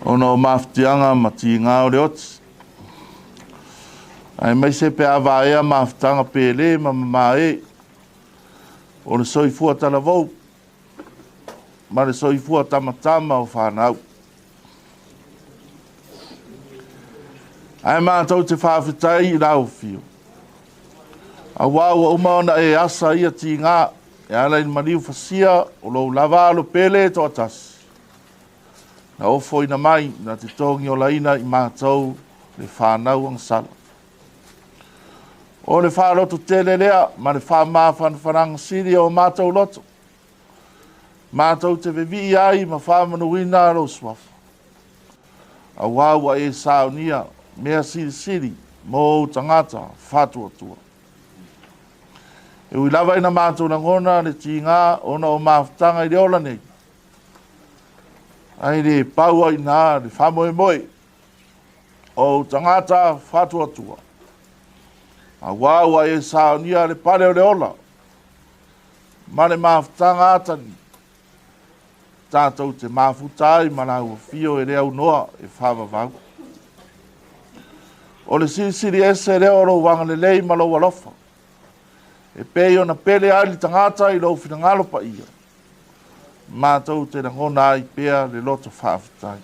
ona o mafatiaga ma tiga o le oti, aemaise pe a vaea mafutaga pele ma mamae o le soifua talavou ma le soifua tamatama o fanau. Ae matou te faafetai i lau afio, aua ua uma ona e asa ia tiga e ala i le maliu fasia o lou lava alo pele e toatasi, na ofoina mai na te togiolaina i matou le fanau agasala. O le faaloto tele lea ma le faamafanafanaga sili o matou loto, matou te vevii ai ma faamanuina lou suafa, aua ua e saunia mea silisili mo ou tagata faatuatua. E ui lava ina matou lagona le tiga ona o mafutaga i le ola nei, ae le pau ai i ina le faamoemoe o ou tagata faatuatua, aua ua e saunia le pale o le ola ma le mafutaga atani, tatou te mafuta ai ma lau afio e le aunoa e faavavau. O le silisili ese lea o lou agalelei ma lou alofa, e pei ona pele ai le tagata i lou finagalo paia, matou te lagona ai pea le loto faafetai.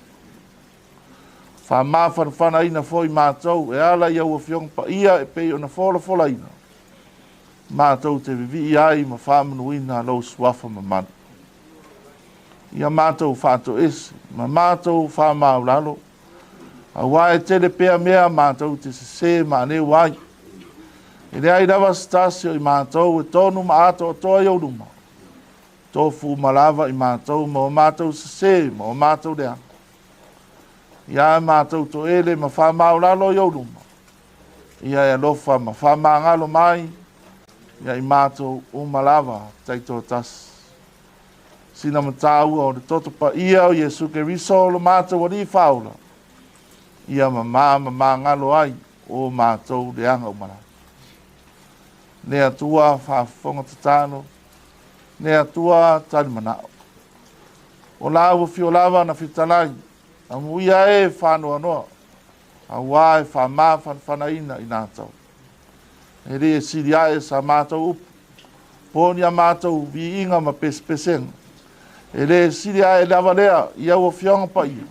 Faamafanafanaina foi matou e ala i au afioga paia e pei ona folafolaina, matou te vivii ai ma faamanuina lou suafa mamalu. Ia matou faatoese ma matou faamaulalo, aua e tele pea mea matou te sese ma aneu ai. E leai lava se tasi o i matou e tonu ma atoatoa i ou luma, tofu uma lava i matou ma o matou sese ma o matou leaga. Ia matou toele ma faamaulalo i ou luma, ia e alofa ma faamagalo mai ia i matou uma lava taitoatasi. Sina mataua o le toto paia o Iesu Keriso o lo matou Alii Faaola, ia mamā ma magalo ai o matou leaga uma lava. Le Atua faafofoga tatalo, le Atua talimanao. O lau afio lava na fetalai, amuia e faanoanoa, aua e faamafanafanaina i latou. E le sili ae sa matou upu, po ni a matou viiga ma pesepesega. E le sili ae lava lea i au afioga paia,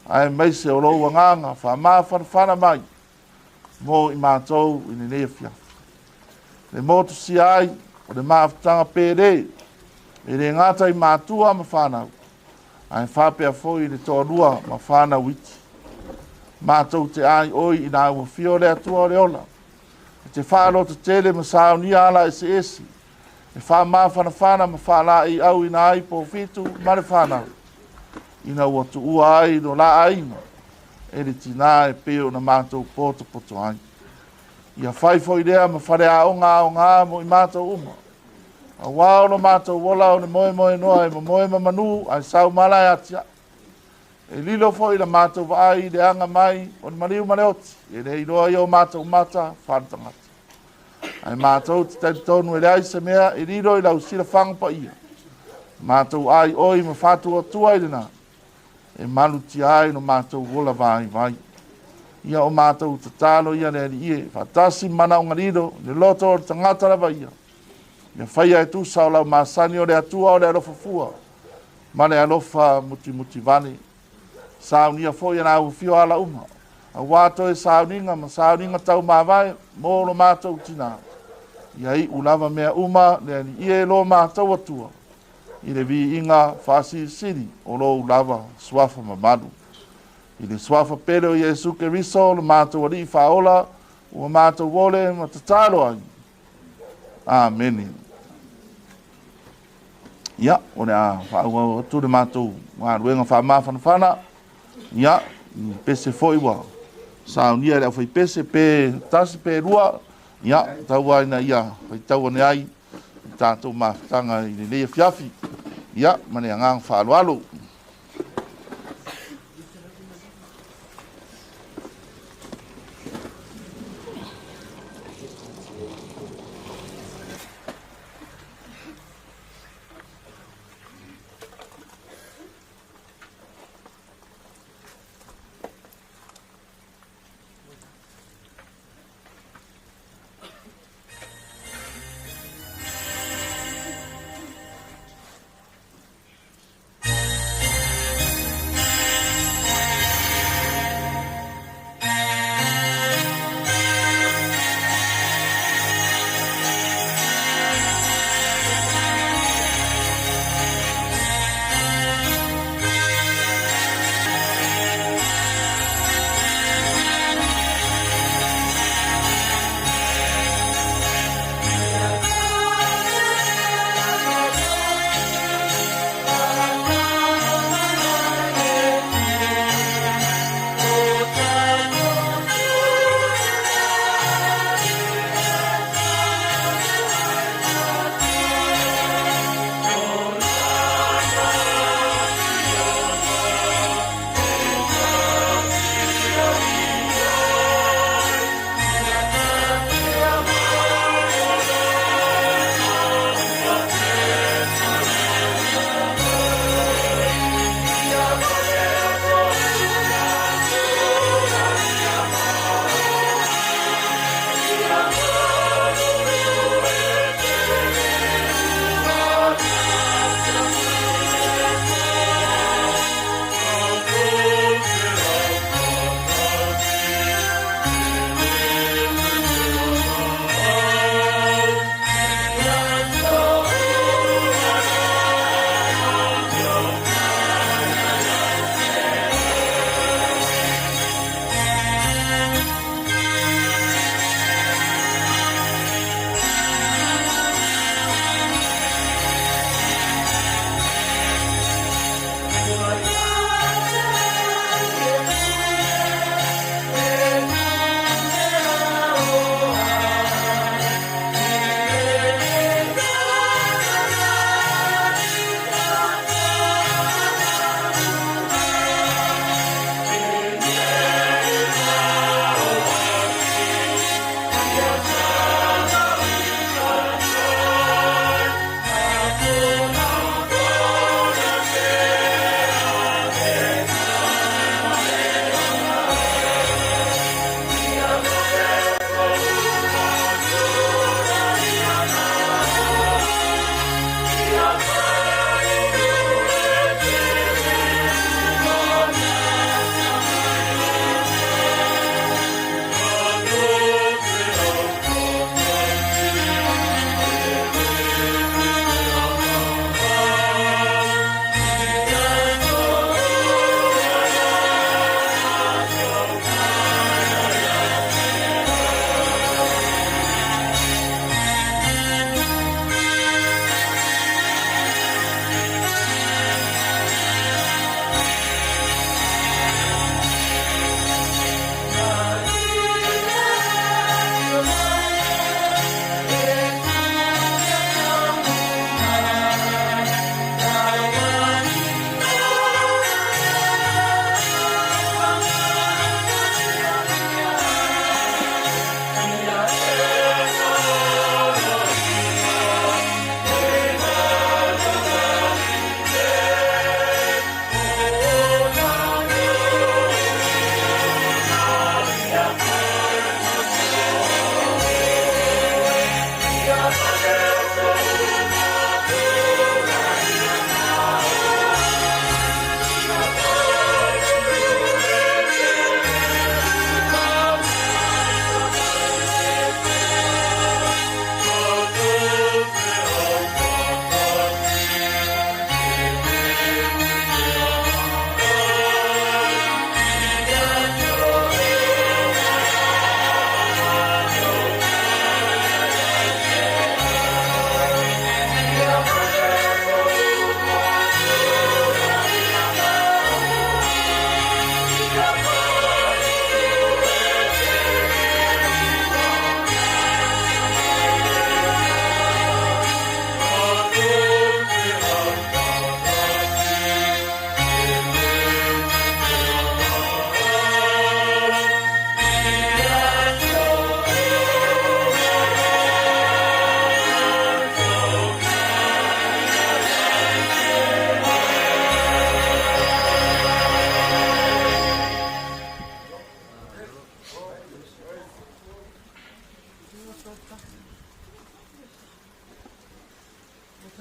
aemaise o lou agaga faamafanafana mai mo i matou i lenei afiafi. Le motusia ai o le mafutaga pele, e le gata i matua ma fanau, ae faapea foi i le toalua ma fanau iti. Matou te ai oi i lau afio le Atua o le ola, e te faalototele ma saunia ala eseese, e faamafanafana ma faalaeiauina ai pofitu ma le fanau, ina ua tuua ai lo la aiga e le tinā e pei ona matou potopoto ai. Ia fai foi lea ma faleaoga aoga mo i matou uma, aua o lo matou ola o le moemoenoa e momoe ma manu ae saumala e atiae. E lilo foi la matou vaai i le aga mai o le maliu ma le oti, e le iloa i o matou mata faaletagata. Ae matou te talitonu e leai se mea e lilo i lau silafaga paia. Matou ai oi ma faatuatua i lena, e malutia ai lo matou ola vaivai. Ia o matou tatalo ia le Alii e, faatasi ma manaoga lilo, le loto o le tagata lava ia. Ia faia e tusa o lau masani o le Atua o le alofa fua, ma le alofa mutimutivale. Saunia foi e lau afio ala uma, aua toe sauniga ma sauniga taumavae mo lo matou tinā. Ia iu lava mea uma le Alii e lo matou Atua, i le viiga faasilisili o lou lava suafa mamalu. I le suafa pele o Iesu Keriso lo matou Alii Faaola, ua matou ole ma tatalo ai. Amene. Ia, o le a faaauau atu le matou galuega faamafanafana. Ia, i pese foi ua saunia e le aufaipese, pe tasi pe lua, ia, taua ina ia faitau ane ai i tatou mafutaga i lenei afiafi. Ia, ma le agaga faaaloalo.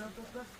Thank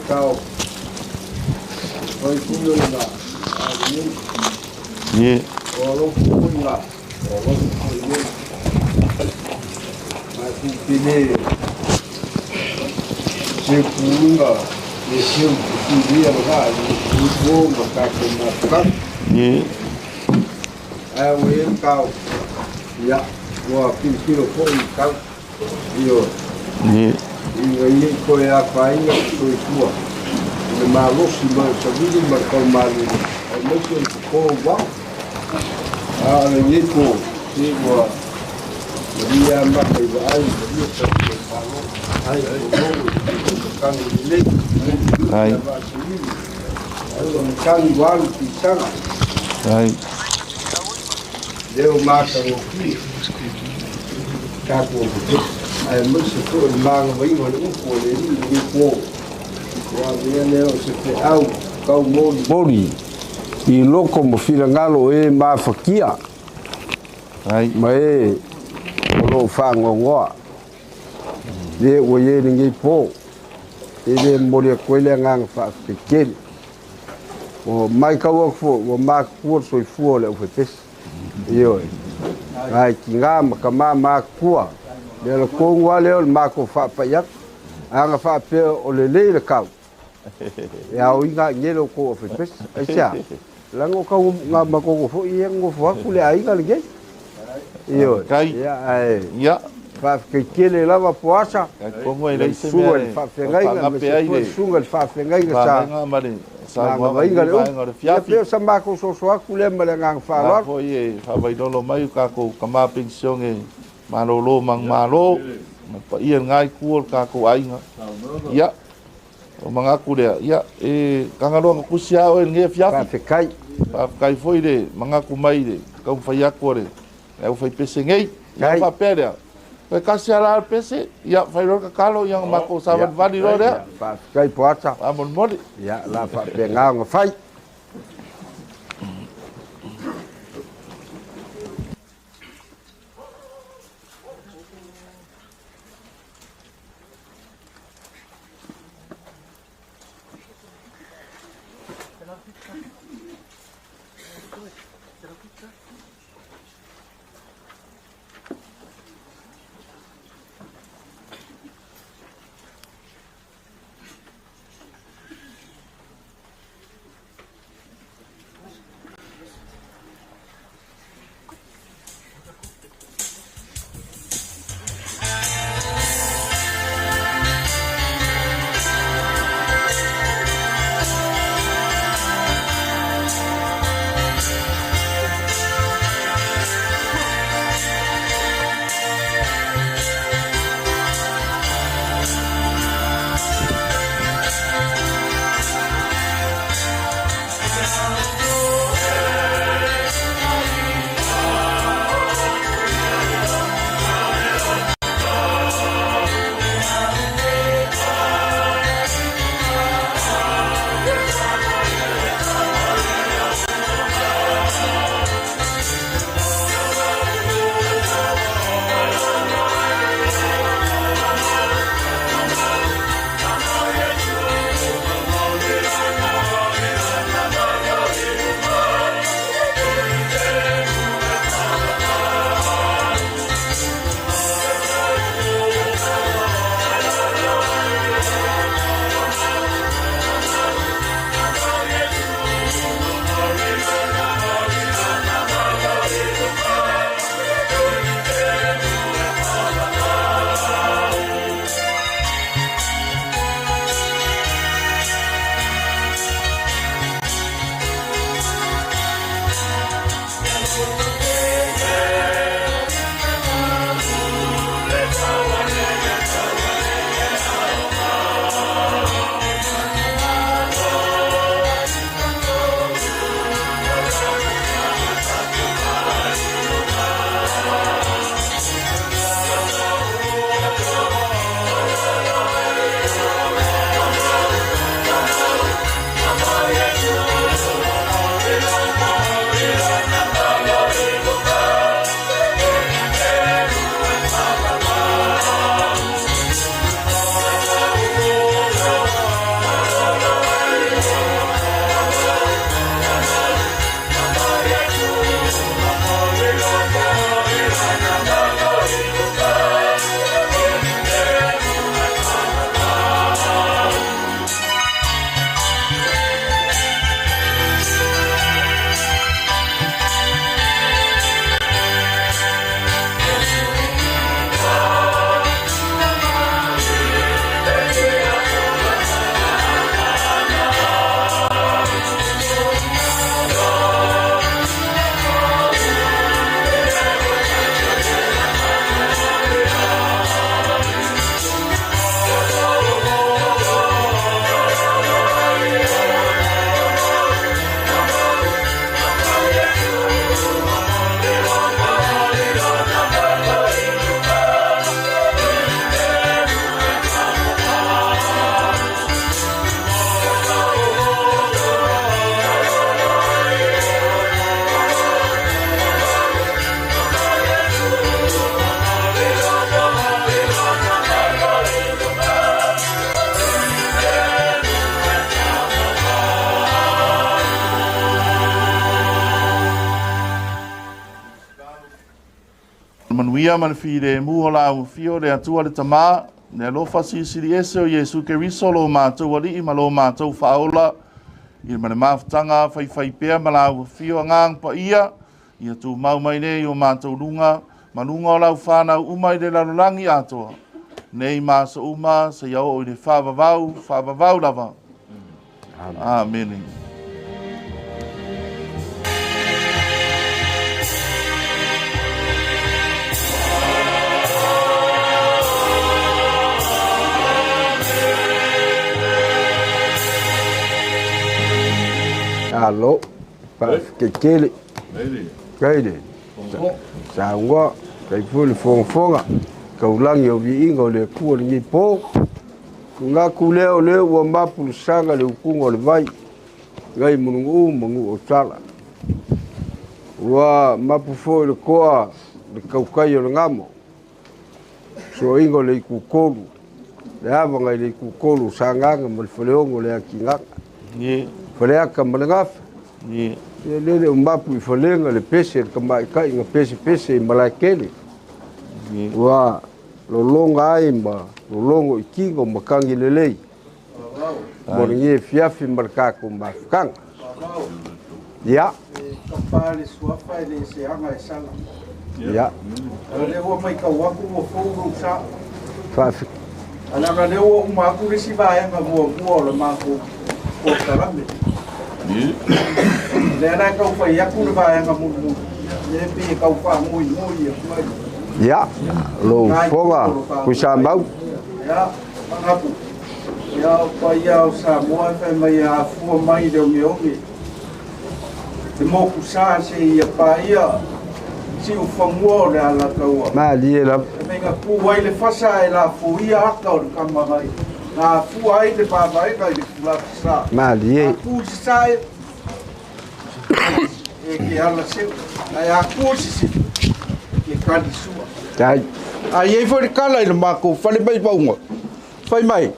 Tao. Oi kuyo na. Ni. Ye. O lo kuinga. O lo kuinga. Ma ku pine. Se kuinga. E se ku via va ni ku ma ka ko ma ka. Ye. A o e kau. Ya. Ua pilipilo foi kau. Io. Ye. Ina ia toe afaina le soifua i le malosi ma le savili ma le taumalolo, aemaise o le popō uao. A o lenei po, se ua malie lava maka i vaai, malie savili o le Malo, o lou e matagi lelei, Ai. le vaa savili, ai ua matagi ua alu pisaga. Ai. Lea ua matagofie tatou pepesi, aemaise foi o le magavaiga o le upu a le Alii i lenei po. Ua avea lea o se feau taumoli moli i loko ma finagalo o e mafatia Ai. ma e o loo faanoanoa le ua i ai lenei po e le momoli atu ai le agaga faafetai tele. Ua matau atu foi ua matutua le soifua o le aufaipesu. Ioe. Ae tiga ma tama matutua, le ala tonu lava lea o le matou faapai atu. A na faapea o lelei le tau, e aoina ai nei lo outou aufaipesu. Aisea? Leaga o tau matoto foi ia e nonofo atu le aiga lenei. Ioe. Ia, ae faafetai tele lava Poasa Talitonu e leai se lau mea susuga i le e faafeagaiga faagape aemaise ai foi le le susuga i le faafeagaiga sa vaega ma le saunoaga i magavaina lenei le vaega upu. o le Ia afiafi. pei o sa matou soso atu lea ma le agaga O lena faaaloalo. foi e faavailolo mai o tatou tama penisione malolo manumalo ma le paia i lena itu o le tatou aiga. Ia, o manatu lea, ia, e Tagaloa na tusi lava oe i lenei afiafi. Faafetai. Faafetai foi le manatu mai i le taumafai atu a le aufaipese nei. Ia ona Kai. faapea lea, toe tasi lava la le pese, ia fai loa le tatalo, ia ona matou Ia, savalivali loa lea. ia, faafetai Poata. Faamolemole. Ia, o le a faapena ona fai. manuia ma le filemu o la Afio le Atua le Tamā, le alofa silisili ese o Iesu Keriso lo matou Alii ma lo matou Faaola, ia ma le mafutaga faifaipea ma la Afio Agaga Paia, ia tumau mai nei i o matou luga ma luga o lau fanau uma i le lalolagi atoa, nei ma aso uma seia oo i le faavavau, faavavau lava. Amene. Alo, faafetai tele. Kai le saunoa, kai foi le fogafoga, taulagi o viiga o le Atua lenei po. Manatu lea o lea ua mapulusaga le utuga o le vai, nai Muluguu ma Nuuautala. Ua mapu foi le toa le tautai o le gamo, soaina o le itutolu, le avaga i le itutolu o Sagaga ma le Faleono o le Atinaga, Faleata ma le Gafa. Ia lele o mapu i falega le pese le tamaitai na pesepese i Malaetele. Ua lologa ai ma lologo i tino ma tagi lelei mo lenei afiafi ma le tatou mafutaga. Ia. E tapa le suafa e le se aga e sala. Ia. A o lea ua matau atu ua fou lou sa. Faafetai. Ae leaga lea ua uma atu le isi vaega muamua o le matou polokalame. O lea la e tau fai atu le vaega mulimuli, lea e pei e tau faagoigoi atu ai. Ia, lou fofoga Tuisamau. Ia, manatu, ia o paia o Samoa e fai mai e afua mai i le ogeoge, le mokusa seia paia siufanua o le Alataua. Malie lava. E meinga pu ai le fasa ae lafoia ata o le tama na afua ai le vaavaega i le tulafesa. Malie. A tu i sasae, e ke ala seu, ae a tu i sisifo, e ke kali sua. Tai. A i ai foi le kala i le makou fale mai Vauga, fai mai,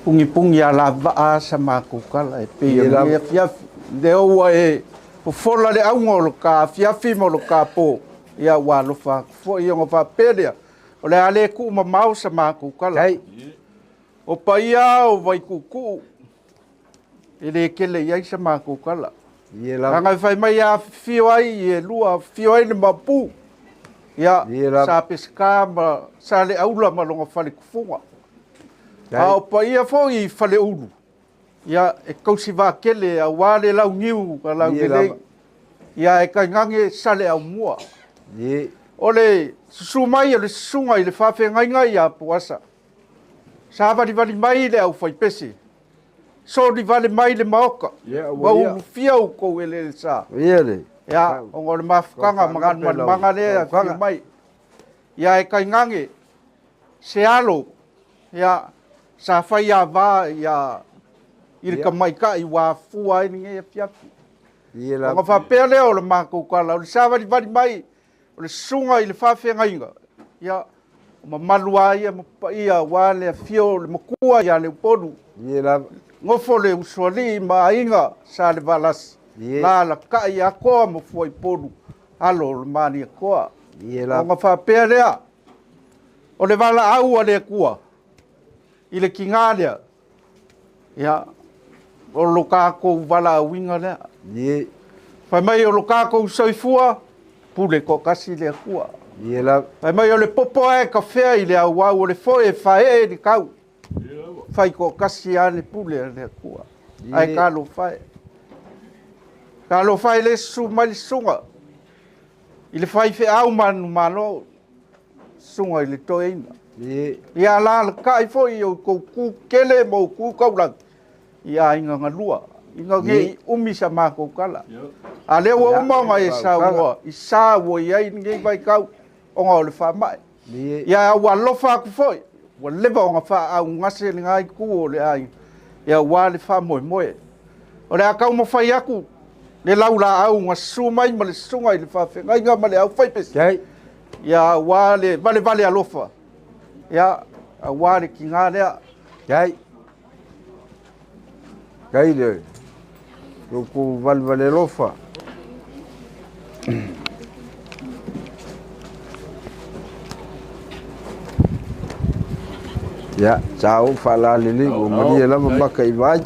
Pungipungi ala vaa sa makou kala e pei o lenei afiafi. Lea ua e fofola le auga o lo ka afiafi ma lo ka po, ia ua alofa atu foi ona faapea lea, o le a le tuumamao sa matou kala. O paia o Vaituutuu, e le tele i ai sa matou kala. Leaga e fai mai a afifio ai i elua, afifio ai le Maopu, ia, Sa Peseta ma Saleaula ma lona faletufuga. A o paia foi i Faleulu, ia, e tausi vaatele aua le launiu na laulelei, ia, e tainane Saleaaumua. O le susu mai o le susuga i le faafeagaiga ia Poasa, savalivali mai le aufaipese, solivale mai le maota, ma ulufia outou eleele sa. Ia, ona o le mafutaga ma galumalemana lea e afio mai. Ia, e tainane se alo, ia, sa fai ava ia i le tamaitai ua afua ai lenei afiafi. Ona faapea lea o le matou tala, o le savalivali mai o le susuga i le faafeagaiga, ia, o mamalu lava ia ma paia aua le afio o le matua ia Leupolu, nofo le usoalii ma aiga Salevalasi, alaalatai Akoa ma Fuaipolu, alo o le Malietoa. Ona faapea lea, o le valaau a le Atua i le tiga lea, ia, o lo tatou valaauina lea. Fai mai o lo tatou soifua, pule toatasi le Atua. Fai mai o le popo ae tafea i le auau, o le foe e faee i le tau. Fai toatasi lava le pule a le Atua. Ae talofa e. Talofa e le susu mai le susuga i le faifeau manumalo, susuga i le toeaina. Ia alaalatai foi i outou tu tele ma outou tu taulagi i aiga galua, ina ne i umi sa matou tala. A lea ua uma ona e saunoa i sa ua i ai lenei vaitau ona o le faamai. Ia ua alofa atu foi, ua leva ona faaaugase lena itu o le aiga, ia aua le faamoemoe. O le a taumafai atu le laulaau na susu mai ma le susuga i le faafeagaiga ma le aufaipese, ia aua le valevale alofa, ia aua le tiga lea. Kai. Kai le loutou valevale alofa. Ia, sa ou faalalelei ua malie lava maka i vaai.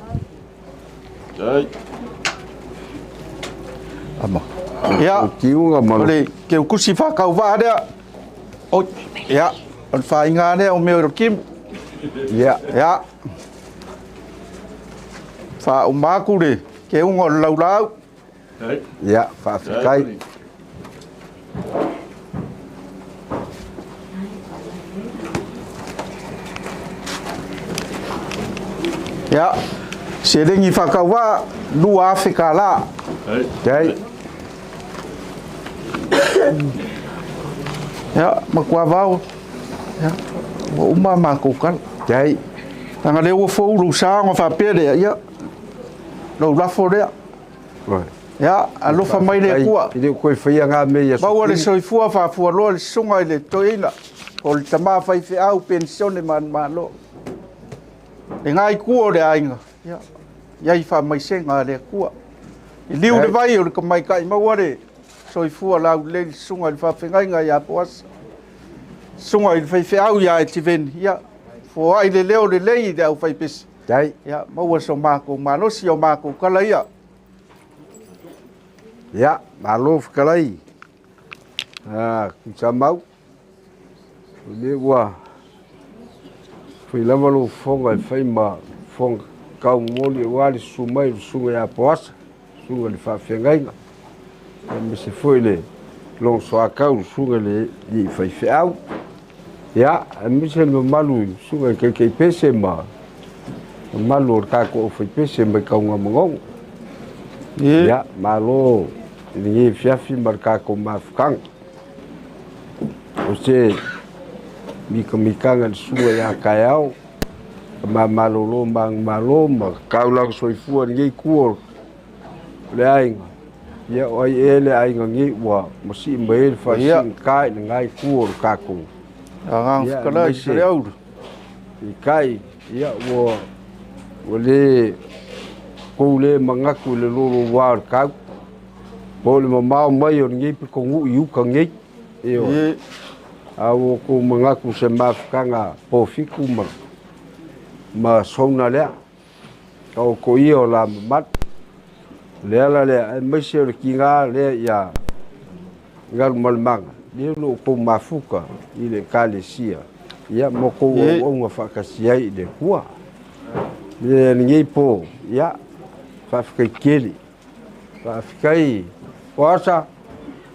Ama. Ia, O tiuga ma o le keukusi whakauvaa lea. Oi, ia, o le whainga lea o mea o Kim. Ia. Ia. Wha umaku le keunga o le laulau. Ia, faafetai. Ia, selengi whakauvaa, 2,000 kālā. Tai. Ia, makua vau. Ia, ua uma mākou kala. Tai. Tanga lea ua fou lou saoga faapea lea, ia, lou lafo lea. Ia, alofa mai le Atua. I le koe whaia ngā mea ia Maua le soifua faafualoa le susuga i le toeaina, o le tamā faifeau penisione manumalo. Le gaikua o le aiga, ia, iai faamaisega a le Atua. I liu le vai o le tamaita'i maua le soifua laulelei le susuga i le faafegaiga ia Poasa. Susuga i le faifeau ia Etiveni, ia, foai le leo lelei i le aufaipese. Tai. Ia, maua so mākou malosi o mākou kala ia. Ia, malo fetalai. Ah, Tuisamau. O lea ua fai lava lou fofoga e fai ma fofoga kaumoli aua le susu mai o le susuga ia Poasa, susuga i le faafeagaiga. Aemaise foi le logosoakau le susuga i le alii faifeau. Ia, aemaise le mamalu i susuga i taitaipese ma mamalu o le tatou aufaipese mai Tanugamanono. Ia, malo i lenei afiafi ma le tatou mafutaga. O se mikamikaga i le susuga ia Taeao, tama malolo manumalo ma taulaga soifua i lenei itu o le aiga. Ia, o ai ea le aiga nei ua masii mai ai le faasiigata i lena itu o le tatou. Agaga Ia, fetalai aemaise Saleaula. i kai, ia, ua ua le kou le manatu i le loloua o le tau. Po o le mamao mai o lenei pitonuu i uta nei. Ioe. A ua outou manatu se mafutaga pofitu ma ma souna lea. Ka outou ia o la mamalu. O le ala lea, aemaise o le tiga lea ia Galumalemana, lea o lo o outou mafuta i le Ekalesia, ia ma outou auauna faatasi ai i le Atua. Le lenei po, ia, faafetai tele. Faafetai Poasa,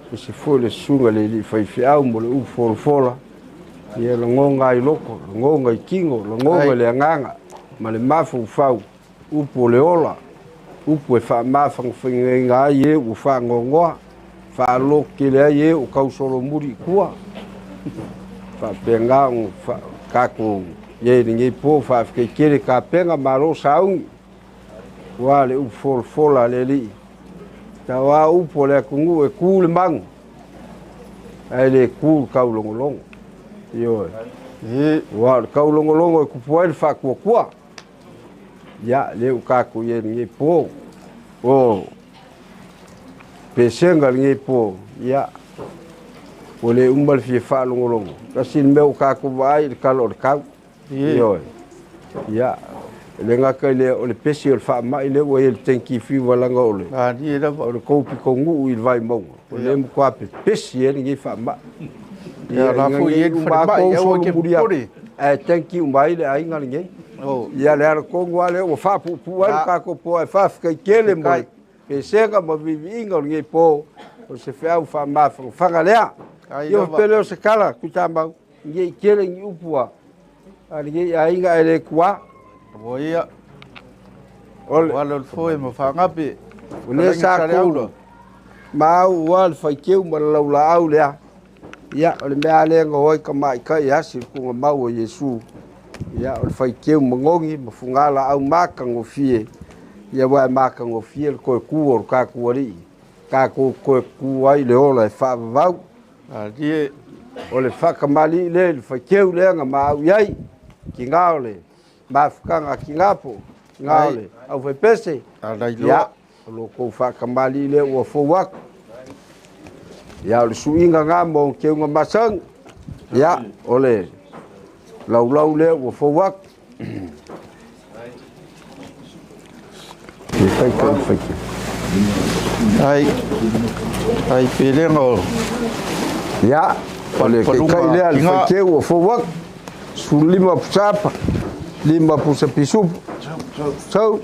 aemaise foi le susuga i le alii faifeau mo le upu folafola, ia lagoga i loko, lagoga i tino, lagoga i le agaga ma le mafaufau, upu o le ola, upu e faamafanafanaina ai e ua faanoanoa, faalototele ai e ua tausolomuli i tua. Faapena ona tatou i ai i lenei po, faafetai tele tapena, malo sauni, aua le upu folafola a le Alii. Tau a upu a le atunuu e tu le manu, ae le tu le taulogologo. Ioe. Aua o le taulogologo e tupu ai le faatuatua. Ia, lea ua tatou i ai i lenei po. O pesega i lenei po, ia, ua le uma le fia faalogologo. Tasi le mea ua tatou vaai i le tala o le tau. Ioe. Ia, e le gata i lea, o le pesi o le faamai lea ua i ai le dengue fever leaga o le o le tou pitonuu i le Vaimauga, o lea e matua pepesi ai lenei faamai. Ia, la foi i ai le falemai, aua e te popole. Ae thank you mai le aiga lenei. Ia le ala tonu lava lea ua faapuupuu ai le tatou po, ae faafetai tele mo le pesega ma viiviiga o lenei po, o se feau faamafanafana lea. Ia faapea lea o se tala, Tuisamau, ne i tele ni upu a lenei aiga ae le tuā. Ua ia. O le Ua ala o le foe ma faagape. O lea sa kou ma au ua le faiteu ma le laulaau lea. Ia, o le mea lava lea na o ai tamaitai e asi le tuugamau o Iesu. Ia, o le faiteu manogi ma fugalaau matagofie. Ia, aua e matagofie le toe tu o le tatou Alii. Tatou toe tu ai i le ola e faavavau. O le faatamalii lea i le faiteu lea na maau i ai, tiga o le mafutaga a tiga po o tiga o le aufaipese. Ia, o lo outou faatamalii lea ua fou atu. Ia, o le suiga na mo keuga masani. Ia, o le Laulau lea ua fou atu. Ai, ai pelega o. Ia, o le kaikai lea le faiteu ua fou atu. 15 pusa apa, 5 pusa pisupo. Sau.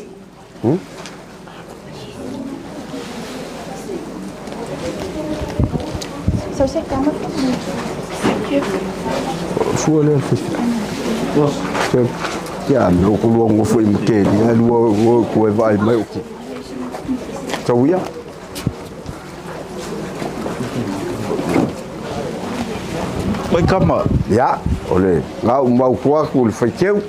Sua lea le Ia, me loko lua ngofo i makeli, ia lua ua kue vai mai o ki. Tau ia. Mai kama. Ia, o le ngau mau kuaku le faiteu.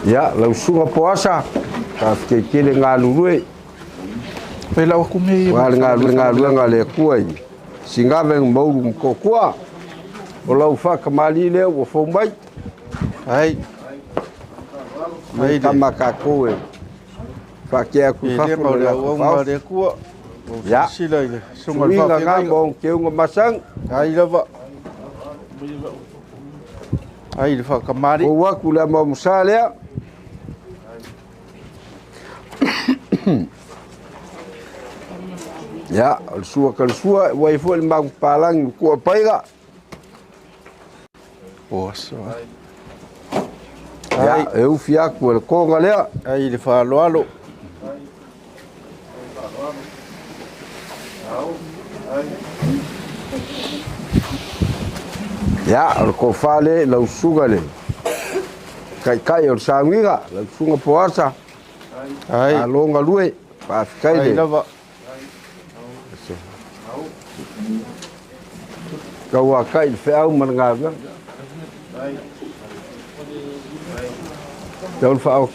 Ia, lau suga poasa, ka fikeikele ngā lulue. Pe lau aku me Wa le ngā lue ngā lue ngā le kua i. Singave ng mauru mkokua. O lau whakamali lea ua fou mai. Ai. Ai kama kākou e. Whakea ku E le whafo mau le le lako au whao. ngā le kua. Ia. Sila i le sunga le Suiga ngā whawhengai. mong keunga masang. Ai lava. Ai le whakamari. O waku le mau musa lea. Ia, o le sua ka le sua, ua i fua le magu palangi kua paiga. Poasa. Ia, e ufi aku e le konga lea. Ai le whaaloalo. Ia, o le kofa le, lau suga le. Kaikai o le sangiga, lau suga poasa. Ai. A longa lue, whaafikai Ai le. lava. Kaua kai le wheau ma le ngā ngā. Tau le whaau.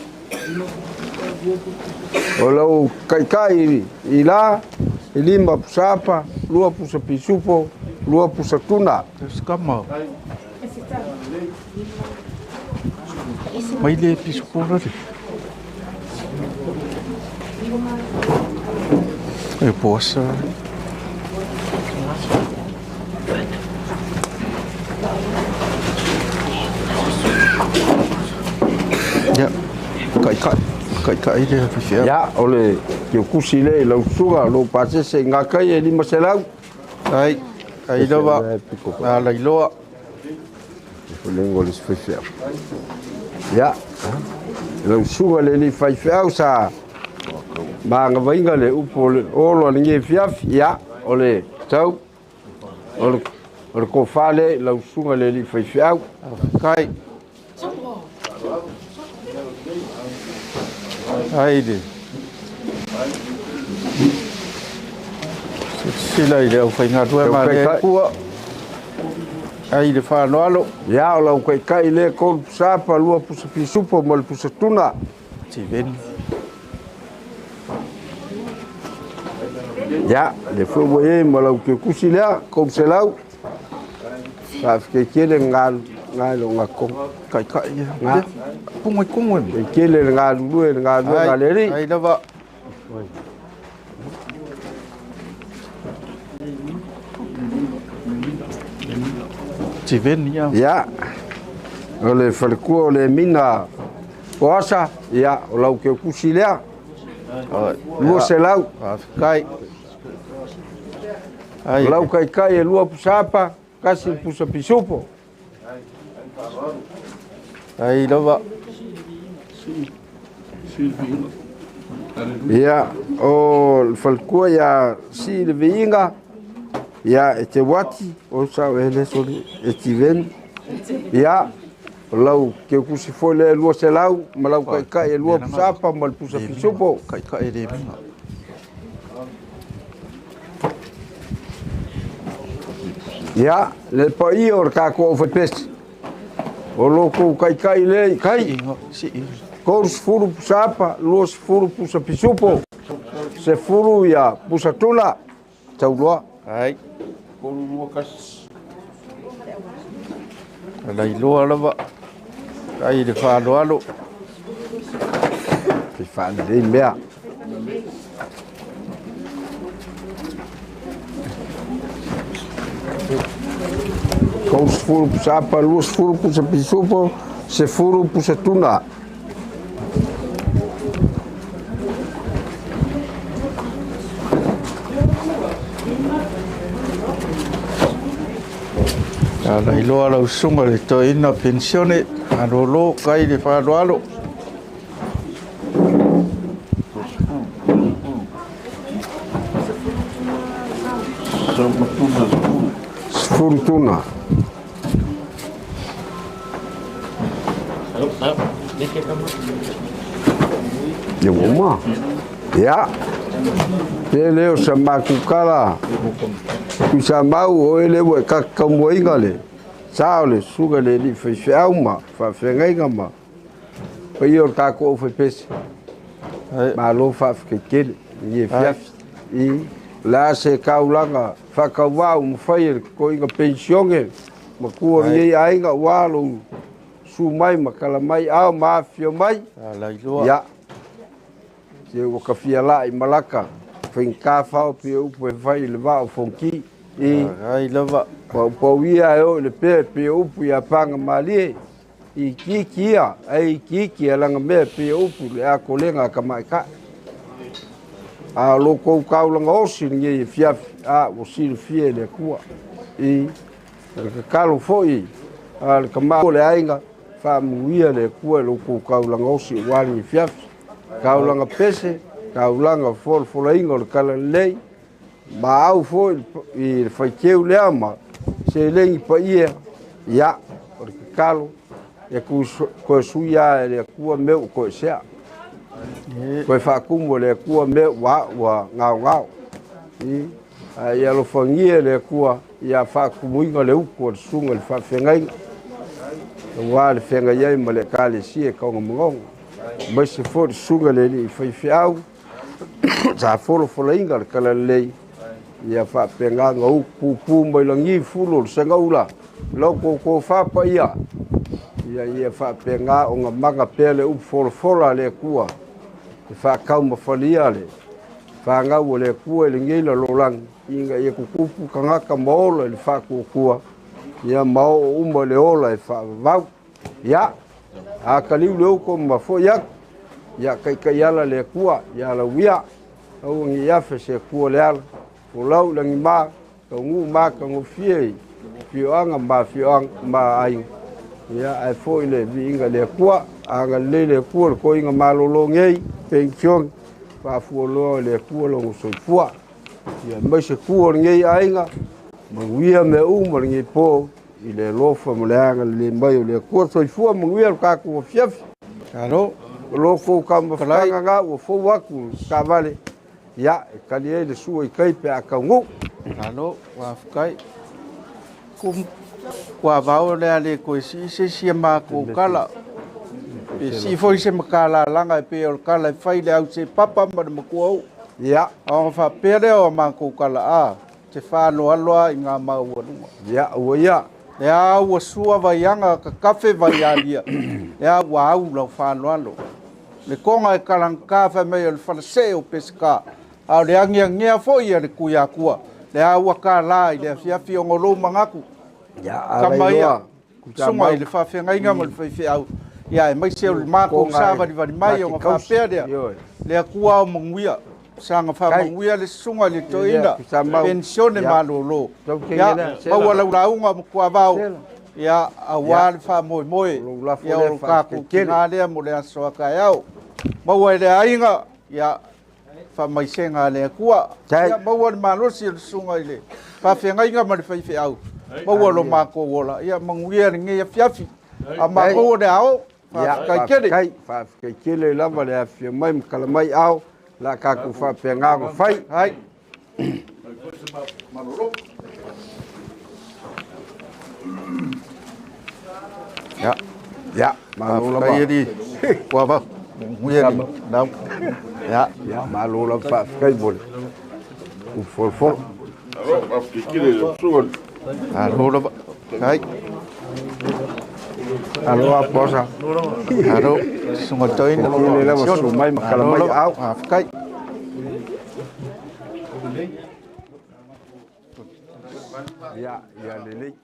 O lau kaikai i la, i 5 pusa apa, 2 pusa pisupo, 2 pusa tuna. Skama. Mai le pisupora le. E poasa. Ia. Kai kai. Kai kai le whiwhia. Ia, o le kiokusi le i lau suga, lou pasese i ngā kai e 500. Ai. Ai lava. A lailoa. O lengo le sifaiwhiau. Ia, lau suga le li whaiwhiau sa maanga vainga le upo le olo le nge fiafi. Ia, o le tau, o le kofa le lau suga le li whaiwhiau. Kai. Ai le. Sila i le au whainga rua ma le kua. Ai le whanoalo. Ia, o lau kaikai le 3 pusa apa, 2 pusa pisupo ma le pusa tuna. Tiveni. Ia, le fue ua e ma lau kiokusi lea, 300. Whaafikeikele ngā ngā lo ngā kong. Kai kai. Ngā. Punga i kongo e. Kele le ngā lulue le ngā lue ngā leri. Ai lava. Tiveni ia. Ia. O le whalekua o le mina oasa. Ia, o lau kiokusi lea. 200. Kai. Ai. O lau kaikai e 2 pusa apa, 1 pusa pisupo. Ai lava. Ia, o le whalekua ia si le veinga. Ia, e te wati, o sao e le soli, e tiveni. Ia, o lau kiokusi foi le 200, ma lau kaikai e 2 pusa apa, ma le pusa pisupo. Kaikai le minga. Ia, le paia o le kākoa o whaipesi. O loko kaikai le i kai. 30 pusa apa, 20 pusa pisupo. 10 ia pusa tuna. Tauloa. Ai. 3 2 1. Lailoa lava. Ai le whaaloalo. Te whaalelei mea. 30 pusa apa, 20 pusa pisupo, 10 pusa tuna. Ala iloa lau susuga i le toeaina penisione, malolo kai le faaaloalo. 10 tuna. Ia ua uma. Ia. Pe lea o sa matou kala. Tuisamau o oe lea ua e kakakaumuaina le sa o le susuga i le alii faifeau ma faafeagaiga ma paia o le tatou aufaipese. Malo faafetai tele i lenei afiafi. I o le a se taulaga faatauvaa ua mafai e le totoina penisione matua o lenei aiga aua lou susu mai ma tala mai ao ma afifio mai. Ia, se ua tafia laa i malaka, faigata fao pei o upu e fai i le vaa o Fonoti. I paupau ia e oo i le pea pei o upu ia Pagamalie, i itiiti ia, ae itiiti ia lagamea pei o upu i le atolega a tamaitai. A o lo outou taulaga osi lenei afiafi, a ua silafia e le Atua. I le tatalo foi a le tama o le aiga, faamanuia le Atua i lo outou taulaga osi aua lenei afiafi. Taulaga pese, taulaga folafolaina o le talalelei, ma au foi i le faiteu lea ma seleni paia, ia, o le tatalo, e toe suia e le Atua mea ua toesea. Toe faatumu e le Atua mea ua gaogao. Ae ia alofagia e le Atua ia faatumuina le utu a le susuga i le faafeagaiga, aua le feagai ai ma le Ekalesia e Taogamanoga, aemaise foi le susuga i le alii faifeau sa folafolaina le talalelei, ia faapena ona utu pupu mai lagi fulu o le segaula, lau tou tofa paia, ia faapena ona maga pea le upu folafola a le Atua e faataumafalia le fanau a le Atua i lenei lalolagi, ina ia tutupu tagata ma ola i le faatuatua, ia ma oo uma i le ola e faavavau. Ia, a taliu le uto ma foi atu, ia taitaiala le Atua, ia lauia, aua ne i afe se Atua le ala, folau i lagima, taunuu matagofie i afioaga ma afioaga ma aiga, ia ae foi le viiga i le Atua, agalelei le Atua i le toeaina malolo nei, penisione, faafualoa e le Atua lona soifua. Ia aemaise tua o lenei aiga, manuia mea uma lenei po i le alofa ma le agalelei mai o le Atua. Soifua manuia le tatou afiafi. Malo. O lo outou taumafataga na ua fou atu le taavale, ia, e tali ai le sua i tai pe a taunuu. Malo, faafetai. Kua vao o le a le toe sii se isi a matou tala. Pe sii foi se matalalaga e pei o le tala e fai i le au sepapa ma le matua uu. Ia. Ona faapea lea o a matou tala, a, te faaloalo lava i ngā maualuga. Ia, ua ia. Lea ua sua vaiaga kakafe vaialia, lea ua au lau faaloalo. Le toga e kalagata fai mai o le falasee o Peseta, a o le agiagea foi a le Tuiatua, lea ua tala i le afiafi ona o lou manatu. Tama ia, susuga i le faafeagaiga ma le faifeau, ia aemaise o le matou savalivali mai ona faapea lea, le Atua ao manuia, saga faamanuia le susuga i le toeaina, penisione malolo. Ia, maua lau lauga Matuavao, ia, aua le faamoemoe, ia o lo tatou tina lea mo le aso a taeao. Maua e le aiga, ia, faamaisega a le Atua. Ia maua le malosi o le susuga i le faafeagaiga ma le faifeau, maua lo matou ola, ia manuia lenei afiafi. A matou o le a oo, faafetai tele. Faafetai tele lava le afifio mai ma tala mai ao, la tatou faapena ona fai. Hai. Ya. Ya, malo lava. Faafetai alii. Ua va. Manuia alii. Lau. Ya. Ya, malo lava faafetai mo le upu folofolo. Malo lava. Hai. Alo a posa. Alo, susuga toeaina. Tele lava susu mai ma tala mai ao. Faafetai. Ya, ya lelei.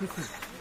This is